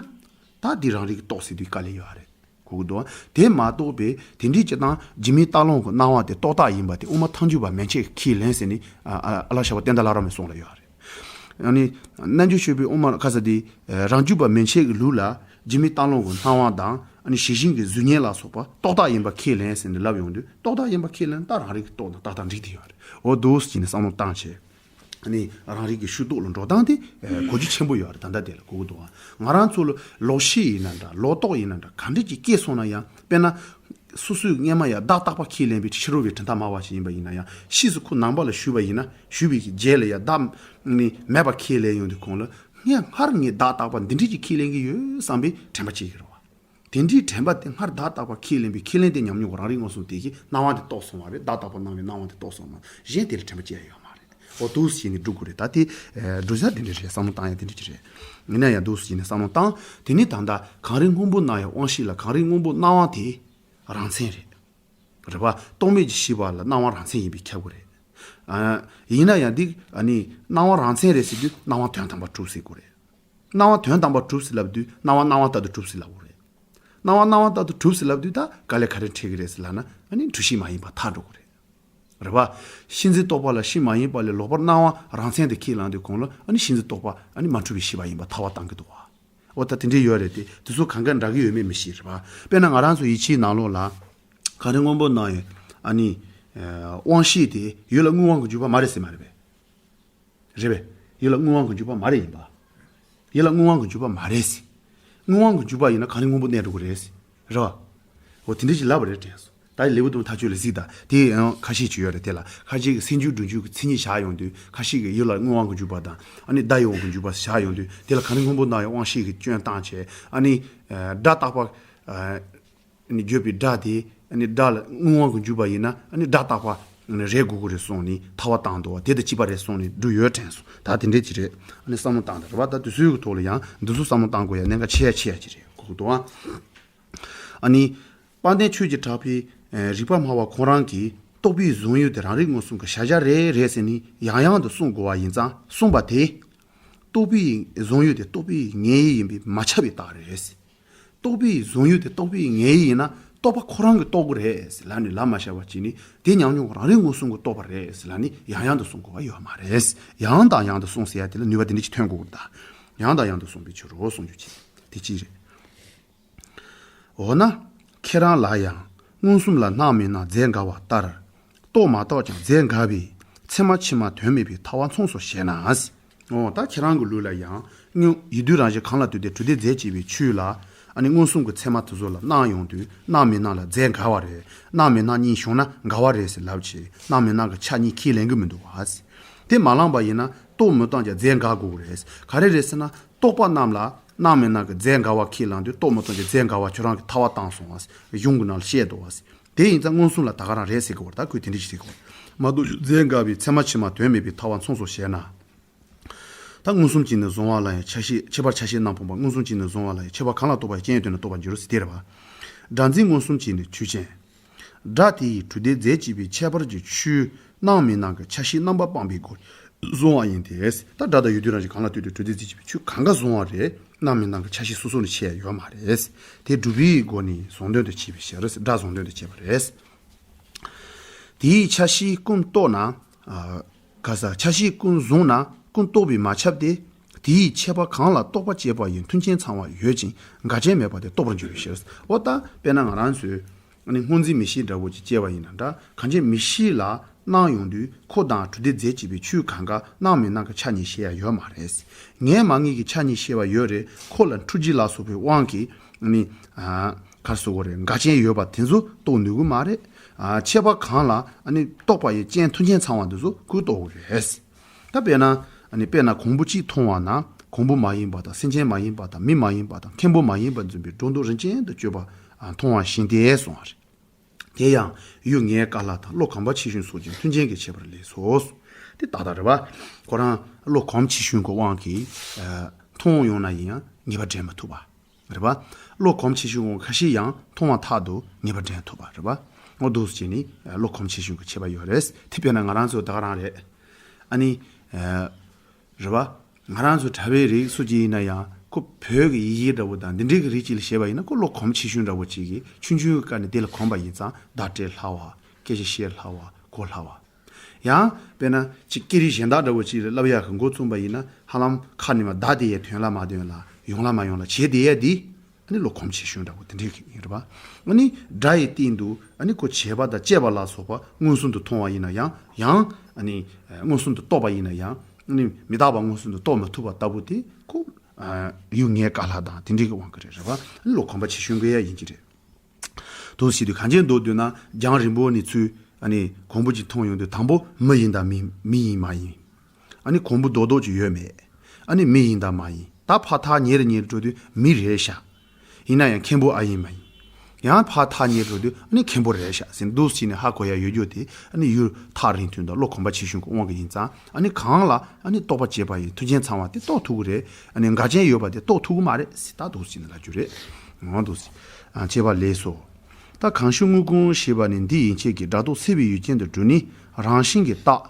ད་འདི་རང་རིག་གིས་རྟོགས་ཟེར་དུས་དཀའ་ལས་ཡོད་རེད། གོ་གི་འདུག་ཨ། དེ་མ་གཏོགས་པའི་དེ་འདྲའི་སྤྱིར་བཏང་རྒྱུ་མེད་རྟག་ལོང་གི་སྣང་བ་དེ་རྟོག་བཏགས་ཡིན་པ་དེ་དབུ་མ་ཐལ་འགྱུར་བ་མན་ཆད་ཁས་ལེན་ཟེར་ནས་ཨ་ཨ་ཨ་ལགས་ཞབས་པ་བསྟན་དར་བླ་རབས་མའི་གསུང་ལ་ཡོད་རེད། ཨ་ནི་རྣལ་འབྱོར་སྤྱོད་པའི་དབུ་མ་ཁ་ས་དེ་རང་རྒྱུད་པ་མན་ཆད་ཀྱི་ལུགས་ལ་རྒྱུ་མེད་རྟག་ལོང་གི་སྣང་བ་དང་ཨ་ནི་ཞི་ཞིང་གི་གཟུགས་བརྙན་ལ་སོགས་པ་རྟོག་བཏགས་ཡིན་པ་ཁས་ལེན་ཟེར་ནས་ལབ་ཡོང་དུས་རྟོག་བཏགས་ཡིན་པ་ཁས་ལེན་ད་རང་རིག་གིས་རྟོགས་ན་ཏག་ཏག་འགྲིག་བསྡད་ཡོད་རེད། འོ་འདུག་ཟེར་ནས་བསམ་བློ་བཏང་བྱས། ཨ་ནི་རང་རིག་གི་ཤུགས་རྟོགས་ལ་འགྲོ་སྟངས་དེ་ཨེ་གོ་རྒྱུ་ཆེན་པོ་ཡོད་རེད། ད་ལྟ་དེ་ལ་གོ་གི་འདུག་ཨ། ང་རང་ཚོ་ལ་ལོག་ཤེས་ཡིན་ན་འདྲ་ལོག་རྟོག་ཡིན་ན་འདྲ་ག་འདྲ་ཅིག་སྐྱེས་སོང་ན་ཡང་དཔེར་ན། སོ་སོས་སྔས་མ་ཡང་བདག་རྟག་པ་ཁས་ལེན་པའི་ཕྱི་རོལ་པའི་དྲན་ཐག་མ་བ་ཞིག་ཡིན་པ་ཡིན་ན་ཡང་ཕྱིས་སུ་ཁོ་ནང་པ་ལ་ཞུས་པ་ཡིན་ན་ཞུས་པའི་རྗེས་ལ་ཡང་བདག་ནི་མེད་པ་ཁས་ལེན་ཡོང་དུས་ཁོང་ལ་ངས་སྔར་ངས་བདག་རྟག་པ་འདི་འདྲ་ཅིག་ཁས་ལེན་གྱི་ཡོད་བསམ་པའི་དྲན་པ་སྐྱེ་གི་རེད་བ། དེ་འདྲའི་དྲན་པ་དེ་སྔར་བདག་རྟག་པ་ཁས་ལེན་པའི་ཁས་ལེན་དེ་ཉམས་མྱོང་གི་རང་རིག་མངོན་སུམ་དེ་གིས་སྣང་བ་དེ་རྟོགས་སོང་བ་རེད། བདག་རྟག་པ་སྣང་བའི་སྣང་བ་དེ་རྟོགས་སོང་བ་གཞན་དེ་ལ་དྲན་པ་སྐྱེ་ཡ་ཡོད་མ་རེད། འོ་འདུག་སེ་བྱས་ནས་སྒྲུབ་དགོས་རེད། ད་དེ་ཨེ་སྒྲུབ་བྱ་དེ་འདྲ་རེད། བསམ་བློ་བཏང་ཡ་དེ་འདྲ་ཅིག་རེད། ཡིན་ན་ཡང་འདུག་སེ་བྱས་ནས་བསམ་བློ་བཏང་། དེ་ནས་ད་ལྟ་གང་རིག་སྔོན་པོ་སྣང་ཡང་དབང་ཤེས་ལ་གང་རིག་སྔོན་པོ་སྣང་བ་དེ་རང་མཚན་རེད། རེད་པ། རྟོག་མེད་ཀྱི་ཤེས་པ་ལ་སྣང་བ་རང་མཚན་ཡིན་པས་ཁྱབ་དགོས་རེད། ཨ། ཡིན་ན་ཡང་འདི་ཨ་ནི་སྣང་བ་རང་མཚན་རེད་ཟེར་དུས་སྣང་བ་དོན་དམ་པར་གྲུབ་ཟེར་དགོས་རེད། སྣང་བ་དོན་དམ་པར་གྲུབ་ཟེར་ལབ་དུས་སྣང་བ་སྣང་བ་ལྟར་དུ་གྲུབ་ཟེར་ལབ་དགོས་རེད། སྣང་བ་སྣང་བ་ལྟར་དུ་གྲུབ་ཟེར་ལབ་དུས་ད་དཀའ་ལས་ག་རེ་འཕྲད་ཀྱི་རེད་ཟེར་ལབ་ན་ཨ་ནི་འཁྲུལ་ཤེས་མ་ཡིན་པ་ཐལ་འགྲོ་གི་རེད། རེད་པ། གཤིས་འཛིན་རྟོག་པ་ལ་གཤིས་མ་ཡིན་པ་ལས་ལོག་པར་སྣང་བ་རང་མཚན་དེ་ཁས་བླངས་དུས་གོང་ལ་ཨ་ནི་གཤིས་འཛིན་རྟོག་པ་ཨ་ནི་མ་འཁྲུལ་བའི་ཤེས་པ་ཡིན་པ་ཐལ་བ་བཏང་གི་འདུག་བ། འོ་ད་དེ་འདྲའི་ཡོད་རེད་དེ་དེ་ཚོ་གང་ག་འདྲ་གི་ཡོད་མེད་མི་ཤེས་རེད་པ། དཔེར་ན་ང་རང་ཚོ་ཡིད་ཆེས་ནང་ལོགས་ལ་གང་རིག་སྔོན་པོ་སྣང་ཡང་ཨ་ནི་དབང་ཤེས་དེ་ཡུལ་ལ་དངོས་དབང་གི་འཇུག་པ་མ་རེད་ཟེར་མ་རེད་པས། རེད་པས། ཡུལ་ལ་དངོས་དབང་གི་འཇུག་པ་མ་རེད་ཡིན་པ། ཡུལ་ལ་དངོས་དབང་གི་འཇུག་པ་མ་རེད་ཟེར། དངོས་དབང་གི་འཇུག་པ་ཡིན་ན་གང་རིག་སྔོན་པོ་གནས་འགྲོ་གི་རེད་ཟེར། རེད་པ། འོ་དེ་འདྲ་ཞིག་ལབ་པ་རེད་དྲན་སོང་། ད་ལེའུ་དུམ་ཐག་ཆོད་ལ་གཟིགས་དང་དེ་ཡང་ཁ་ཤས་ཅིག་ཡོད་རེད། དེ་ལ་ཁ་ཤས་ཀྱིས་སེལ་འཇུག་སྒྲུབ་འཇུག་གི་མཚན་ཉིད་བཞག་ཡོང་དུས་ཁ་ཤས་ཀྱིས་ཡུལ་ལ་དངོས་དབང་གི་འཇུག་པ་དང་ཨ་ནི་བརྡ་ཡི་དབང་གི་འཇུག་པ་བཞག་ཡོང་དུས་དེ་ལ་གང་རིག་སྔོན་པོ་སྣང་ཡང་དབང་ཤེས་ཀྱི་སྐྱོན་བཏང་བྱས་ཨ་ནི་སྒྲ་རྟག་པ། ཨ་ནི་བརྗོད་པའི་སྒྲ་དེ་ཨ་ནི་སྒྲ་ལ་དངོས་དབང་གི་འཇུག་པ་ཡིན་ན་ཨ་ནི་སྒྲ་རྟག་པ་རེད་དགོས་ཀྱི་རེད་གསུངས་ནས་ཐལ་བ་བཏང་འདུག་བ། དེ་དང་གཅིག་པ་རེད་གསུངས་ནས་སྒྲུབ་ཡོད་དྲན་སོང་། ད་དེ་འདྲས་ཅིག་རེད། ཨ་ནི་བསམ་བློ་བཏང་དང་རེད་པ། ད་དུས་ཚོད་ཀྱི་ཐོག་ལ་ཡང་འདི་ཚོ་བསམ་བློ་བཏང་དགོས་ཡ་གནད་འགག་ཆེ་ཡ་ཆེ་ཡ་ཅིག་རེད་གོ་གི་འདུག་ཨ། ཨ་ནི། དཔལ་ལྡན་ཆོས་ཀྱི་གྲགས་པས་ཨེ་རིག་པ་སྨྲ་བ་ཁོང་རང་གིས་རྟོག་པའི་གཟུང་ཡུལ་དེ་རང་རིག་མངོན་སུམ་གྱི་གཞལ་བྱ་རེད་རེད་ཟེར་ནས་ཡང་ཡང་དུ་གསུང་དགོས་པ་ཡིན་ཙང་གསུངས་པ་དེ། རྟོག་པའི་གཟུང་ཡུལ་དེ་རྟོག་པའི་ངེས་ཡུལ་ཡིན་པས་མ་ཁྱབ་པའི་རྟགས་རེད། རྟོག་པའི་གཟུང་ཡུལ་དེ་རྟོག་པའི་ངེས་ཡུལ་ཡིན་ན་རྟོག་པ་ཁོ་རང་གིས་རྟོགས་ཀྱི་རེད་ཟེར་ལབ་ནས་ལབ་མ་བཞག་པ་བྱས་ནས་དེ་ཉམས་མྱོང་རང་རིག་མངོན་སུམ་གྱིས་རྟོགས་པ་རེད་ཟེར་ལབ་ནས་ཡང་ཡང་དུ་གསུང་དགོས་པ་ཡོད་མ་རེད། ཡང་དང་ཡང་དུ་གསུངས་ཟེར་ཡ་དེ་ལ་ནུས་པ་དེ་འདྲ་ཅིག་ཐོན་དགོས་ཀྱི་རེད་ད། ཡང་དང་ཡང་དུ་གསུངས་པའི་ཕྱིར་རོ་གསུངས་རྒྱུ་ཅིག་དེ་ཅི་རེད། འོ་ན། ཁྱེད་རང་ལ་ཡང་མངོན་སུམ་ལ་སྣང་མི་སྣང་རྫས་འགལ་བ་ལྟར། རྟོགས་མ་རྟོགས་ཀྱང་རྫས་འགལ་བས་ཚད་མ་ཕྱི་མ་དོན་མེད་པའི་ཐལ་བ་མཚུངས་སོ་ཞེ་ན། འོ་ད་ཁྱེད་རང་གི་ལུགས་ལ་ཡང་སྔོན་ཡུལ་དུས་རང་བཞིན་གང་ལ་ལྟོས་ཏེ་གྲུབ་བདེ་རྫས་གཅིག་པའི་ཆོས་ལ་ཨ་ནི་མངོན་སུམ་གྱི་ཚད་མ་དེ་ཚོ་ལ་སྣང་ཡོང་དུས་སྣང་མི་སྣང་ལ་རྫས་འགལ་བ་རེད། སྣང་མི་སྣང་གཉིས་བྱུང་ན་འགལ་བ་རེད་ཟེར་ལབ་བྱས་སྣང་མི་སྣང་གི་ཆ་གཉིས་ཁས་ལེན་གྱི་མི་འདུག་བ། དེ་མ་བླངས་པ་ཡིན་ན་རྟོགས་མི་རྟོགས་ཀྱང་རྫས་འགལ་དགོས་རེད། ག་རེ་རེད་ཟེར་ན། རྟོག་པ་རྣམས་ལ་སྣང་མི་སྣང་གི་རྫས་འགལ་བ་ཁས་བླངས་དུས་རྟོགས་མི་རྟོགས་ཀྱི་རྫས་འགལ་བ་ཁྱོད་རང་གིས་ཐལ་བ་བཏང་སོང་བ། གཞུང་གི་ནང་ལ་བཤད་འདུག་བ། དེ་ཡིན་ཙང་མངོན་སུམ་ལ་ད་ག་རང་རེད་ཟེར་གི་བར་ད་ཁོས་དེ་འདྲ་ཞིག་ཟེར་གི་བར། མ་རྟོགས་རྫས་འགལ་བའི་ཚད་མ་ཕྱི་མ་དོན་མེད་པའི་ཐལ་བ་མཚུངས་སོ་ཞེ་ན། ད་མངོན་སུམ་གྱིས་ནི་གཟུང་བ་ལ་ཡང་ཆ་ཤས་ཁྱད་པར་ཆ་ཤས་རྣམས་སྤངས་པ་མངོན་སུམ་གྱིས་ནི་གཟུང་བ་ལ་ཡང་ཁྱད་པར་གང་ལ་ལྟོས་པ་རྐྱེན་དོན་ནི་རྟོགས་པར་འགྱུར་ཟེར་དེ་རེད་བ། སྒྲ་འཛིན་མངོན་སུམ་གྱིས་ནི་ཆོས་ཅན། སྒྲ་དེ་ཡི་གྲུབ་བདེ་རྫས་གཅིག་པའི་ཁྱད་པར་གྱི་ཆོས་སྣང་མི་སྣང་གི་ཆ་ཤས་རྣམ་པ་སྤངས་པའི་སྒོ་གཟུང་བ་ཡིན་ཏེ། ད་སྒྲ་དང་ཡུལ་དུས་རང་བཞིན་གང་ལ་ལྟོས་ཏེ་གྲུབ་བདེ་རྫས་གཅིག་པའི་ཆོས་གང་ག་གཟུང་བ་རེད། སྣང་མི་སྣང་གི་ཆ་ཤས་སོ་སོ་ནས་ཕྱེ་ཡ་ཡོད་མ་རེད། དེ་སྒྲུབ་པའི་སྒོ་ནས་གཟུང་དོན་དུ་བྱས་པའི་ཕྱིར་སྒྲ་གཟུང་དོན་དུ་བྱས་པ་རེད། དེའི་ཆ་ཤས་ཀུན་རྟོགས་ན། ཨ། ག་ས་ཆ་ཤས་ཀུན་གཟུང་ན་ཀུན་རྟོགས་པས་མ་ཁྱབ་སྟེ། དེའི་ཁྱད་པར་གང་ལ་རྟོག་པ་སྐྱེས་པ་ཡི་མཐུན་རྐྱེན་ཚང་བ་ཡོད་ཅིང་འགལ་རྐྱེན་མེད་པ་དེ་རྟོགས་པར་འགྱུར་བའི་ཕྱིར། འོ་ད་དཔེར་ན་ང་རང་ཚོས་ཨ་ནི་སྔོ་འཛིན་མིག་ཤེས་འདྲ་བོ་ཅིག་སྐྱེས་པ་ཡིན་ན་འདྲ་གང་ཅི་མིག་ཤེས་ལ་སྣང་ཡོང་དུས་ཁོ་དང་གྲུབ་བདེ་རྫས་གཅིག་པའི་ཆོས་གང་ག་སྣང་མི་སྣང་གི་ཆ་གཉིས་ཤེས་ཡ་ཡོད་མ་རེད། ངེས་མ་ངེས་ཀྱི་ཆ་གཉིས་ཤེས་པ་ཡོད་རེད། ཁོ་ལ་འཁྲུལ་རྒྱུ་ལ་སོགས་པའི་དབང་གིས་ཨ་ནི་ཨ་ག་རེ་ཟེར་དགོས་རེད། འགལ་རྐྱེན་ཡོད་པ་དེ་ཚོ་རྟོགས་ནུས་ཀྱི་མ་རེད། ཨ་ཁྱད་པར་གང་ལ་ཨ་ནི་རྟོག་པ་ཡི་རྐྱེན་མཐུན་རྐྱེན་ཚང་བ་འདི་ཚོ་ཁོས་རྟོགས་དགོས་རེད། ད་དཔེར་ན་ཨ་ནི་དཔེར་ན་གོང་བུ་གཅིག་མཐོང་བ་ན་ གོང་བུ་མ་ཡིན་པ་དང་སེམས་ཅན་མ་ཡིན་པ་དང་མི་མ་ཡིན་པ་དང་མཁན་པོ་མ་ཡིན་པ་འཛིན་པའི་སྒྲོ་འདོགས་རིན་ཆེན་དུ་གཅོད་པ་མཐོང་བ་བཞིན་ཏེ་གསུངས་པ་རེད། དེ་ཡང་ཡུལ་ངའི་ཀ་ལྷ་དང་བློ་ཁམས་པ་ཆེ་ཆུང་སོགས་ཀྱི་མཐུན་རྐྱེན་གྱིས་བྱས་པར་ལས་སོ། དེ་ཏག་ཏག་རེད་པ། ཁོ་རང་བློ་ཁམས་ཆེ་ཆུང་གི་དབང་གིས་མཐོང་ཡོང་ན་ཡིན་ཡང་ངེས་པ་འདྲེན་མི་ཐུབ་པ། རེད་པ། བློ་གོམས་ཆེ་ཆུང་ཁ་ཤས་ཡང་མཐོང་བ་ཐག་ཏུ་ངེས་པ་འདྲེན་ཐུབ་པ་རེད་པ། འོ་འདུག་སེ་བྱས་ནས་བློ་གོམས་ཆེ་ཆུང་གི་ཁྱད་པར་ཡོད་རེད། དེ་དཔེར་ན་ང་རང་ཚོ་ད་ག་རང་རེད། ཨ་ནི། རེད་པ། ང་རང་ཚོ་གྲྭ་པའི་རིགས་སུ་ཅིག་ཡིན་ན་ཡང་ཁོ་བོད་ཀྱི་ཡི་གེ་འདྲ་བོ་དང་འདི་འདྲའི་གི་རིགས་ཅིག་ལ་བཤད་པ་ཡིན་ན་ཁོ་བློ་གོམས་ཆེ་ཆུང་འདྲ་བོ་ཅིག་གིས་ཆུང་ཆུང་གི་སྐབས་ནས་དེ་ལ་གོམས་པ་ཡིན་ཙང་བརྡ་སྤྲོད་སླ་བ། སྐད་ཆ་བཤད་སླ་བ་གོ་སླ་བ། ཡང་དཔེར་ན་ཅིག་སྐད་རིགས་གཞན་དག་འདྲ་བོ་ཅིག་ལ་བསླབ་ཡག་གི་འགོ་བཙུགས་པ་ཡིན་ན་ཧ་ལམ་ཁ་ནས་མར་བརྡ་དེ་ཡས་ཐོན་ལ་མ་ཐོན་ལ་ཡོང་ལ་མ་ཡོང་ལ་བྱེད་བསྡད་ཡས་འདི་ཨ་ནི་བློ་གོམས་ཆེ་ཆུང་འདྲ་བོ་དེ་འདྲའི་གི་ཡིན་རེད་པ། ཨ་ནི་སྒྲ་ཡི་སྟེང་དུ་ཨ་ནི་ཁོ་བྱས་པ་དང་བཅས་པ་ལ་སོགས་པ་མངོན་སུམ་དུ་མཐོང་བ་ཡིན་ན་ཡང་ཡང་ཨ་ནི་མངོན་སུམ་དུ་རྟོགས་པ་ཡིན་ན་ཡང་ཨ་ནི་མི་རྟག་པ་མངོན་སུམ་དུ་རྟོགས་མ་ཐུབ་པ་ལྟ་བུ་དེ་ཁོ་ཡུལ་ངའི་ཀ་ལྷ་དང་དེ་འདྲའི་གི་དབང་གིས་རེད་རེད་པ། ཨ་ནི་བློ་གོམས་པ་ཆེ་ཆུང་གི་ཡ་ཡིན་གྱི་རེད། དུ་ཞིག་དུས་གང་ཅན་མདོར་བསྡུས་ན་རྒྱང་རིང་པོ་ནས་ཚུར་ཨ་ནི་གོང་བུ་གཅིག་མཐོང་ཡོང་དུས་དང་པོ་མི་ཡིན་དང་མི་མི་ཡིན་མ་ཡིན། ཨ་ནི་གོང་བུ་རྡོག་རྡོག་ཅིག་ཡོད་མེད། ཨ་ནི་མི་ཡིན་དང་མ་ཡིན། ད་ཕར་ཐག་ཉེ་རུ་ཉེ་རུ་འགྲོ་དུས་མི་རེད་ཤག་ཡིན་ན་ཡང་མཁན་པོ་ཨ་ཡིན་མ་ཡིན། ཡང་ཕར་ཐག་ཉེ་རུ་འགྲོ་དུས་ཨ་ནི་མཁན་པོ་རེད་ཤག་ཟེར་འདུག་སེ་བྱས་ནས་ཧ་གོ་ཡ་ཡོད་རྒྱུ་དེ་ཨ་ནི་ཡུལ་ཐག་རིང་ཐུང་དང་བློ་གོམས་པ་ཆེ་ཆུང་གི་དབང་གིས་ཡིན་ཙང་ཨ་ནི་གང་ལ་ཨ་ནི་རྟོག་པ་བྱེད་པ་ཡི་མཐུན་རྐྱེན་ཚང་བ་དེ་རྟོགས་ཐུབ་ཀྱི་རེད། ཨ་ནི་འགལ་རྐྱེན་ཡོད་པ་དེ་རྟོགས་ཐུབ་ཀྱི་མ་རེད་ཟེར་ད་འདུག་སེ་བྱས་ནས་ལབ་རྒྱུ་རེད། འོ་འདུག་སེ། ཨ་བྱས་པ་ལས་སོ། ད་གང་ཞིག་དངོས་ཀུན་ཞེས་པ་ནི་འདི་ཡན་ཆད་ཀྱི་སྒྲ་རྟོག་སེལ་བའི་ཡུལ་ཅན་དུ་གྲུབ་ནས་རང་བཞིན་གྱིས་རྟག་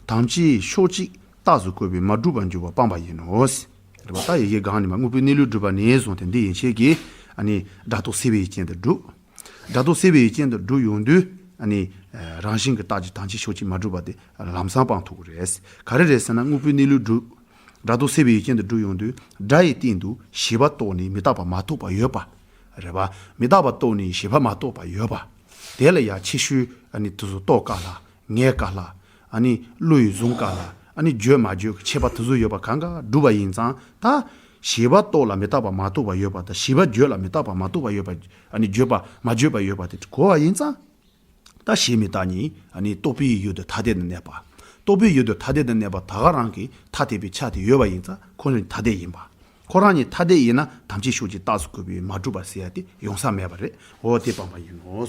དམ་བཅའི་ཕྱོགས་གཅིག་རྟགས་སུ་བཀོད་པས་མ་གྲུབ་པར་འགྱུར་བ་སྤངས་པ་ཡིན་ནོ། རེད་པ། ད་ཡི་གེ་གང་ནས་མ་དངོས་པོའི་གནས་ལུགས་སྒྲུབ་པ་ནས་བཟུང་སྟེ་འདི་ཡན་ཆད་ཀྱིས་ཨ་ནི་སྒྲ་རྟོག་སེལ་བའི་ཡུལ་ཅན་དུ་གྲུབ། སྒྲ་རྟོག་སེལ་བའི་ཡུལ་ཅན་དུ་གྲུབ་ཡོང་དུས་ཨ་ནི་རང་བཞིན་གྱིས་རྟག་གཅིག་དམ་བཅའི་ཕྱོགས་གཅིག་མ་གྲུབ་པ་དེ་ལམ་སང་སྤང་ཐུབ་ཀྱི་རེད། ག་རེ་རེད་ཟེར་ན་དངོས་པོའི་གནས་ལུགས་སྒྲུབ། སྒྲ་རྟོག་སེལ་བའི་ཡུལ་ཅན་དུ་གྲུབ་ཡོང་དུས་སྒྲ་ཡི་སྟེང་དུ་བྱས་པ་རྟོགས་ནས་མི་རྟག་པ་མ་རྟོགས་པ་ཡོད་པ། རེད་པ། མི་རྟག་པ་རྟོགས་ནས་བྱས་པ་མ་རྟོགས་པ་ཡོད་པ། དེ་ལ་ཡང་ཕྱི་ཤུལ་ཨ་ནི་དེ་ཚོ་རྟོག་ཀ་ལྷ། ངའི་ཀ་ལྷ། ཨ་ནི་བློ་ཡི་གཟུང་ཀ་ལྷ། ཨ་ནི་བརྗོད་མ་བརྗོད་ཀྱི་ཁྱད་པར་དེ་ཚོ་ཡོད་པ་གང་ག་གྲུབ་པ་ཡིན་ཙང་ད། བྱས་པ་རྟོགས་ལ་མི་རྟག་པ་མ་རྟོགས་པ་ཡོད་པ་དང་བྱས་པ་བརྗོད་ལ་མི་རྟག་པ་མ་རྟོགས་པ་ཡོད་པ། ཨ་ནི་བརྗོད་པ་མ་བརྗོད་པ་ཡོད་པ་དེ་གོ་བ་ཡིན་ཙང་། ད་བྱས་མི་རྟག་གཉིས་ཨ་ནི་རྟོག་པའི་ཡུལ་དུ་ཐ་དད་དུ་གནས་པ། རྟོག་པའི་ཡུལ་དུ་ཐ་དད་དུ་གནས་པ་ད་ག་རང་གི་ཐ་དད་པའི་ཆ་དེ་ཡོད་པ་ཡིན་ཙང་ཁོ་རང་ཐ་དད་ཡིན་པ། ཁོ་རང་གཉིས་ཐ་དད་ཡིན་ན་དམ་བཅའི་ཕྱོགས་གཅིག་རྟགས་སུ་བཀོད་པའི་མ་གྲུབ་པ་ཟེར་ཡ་དེ་ཡོང་ས་མེད་པ་རེད། འོ་དེ་སྤངས་པ་ཡིན་ནོ།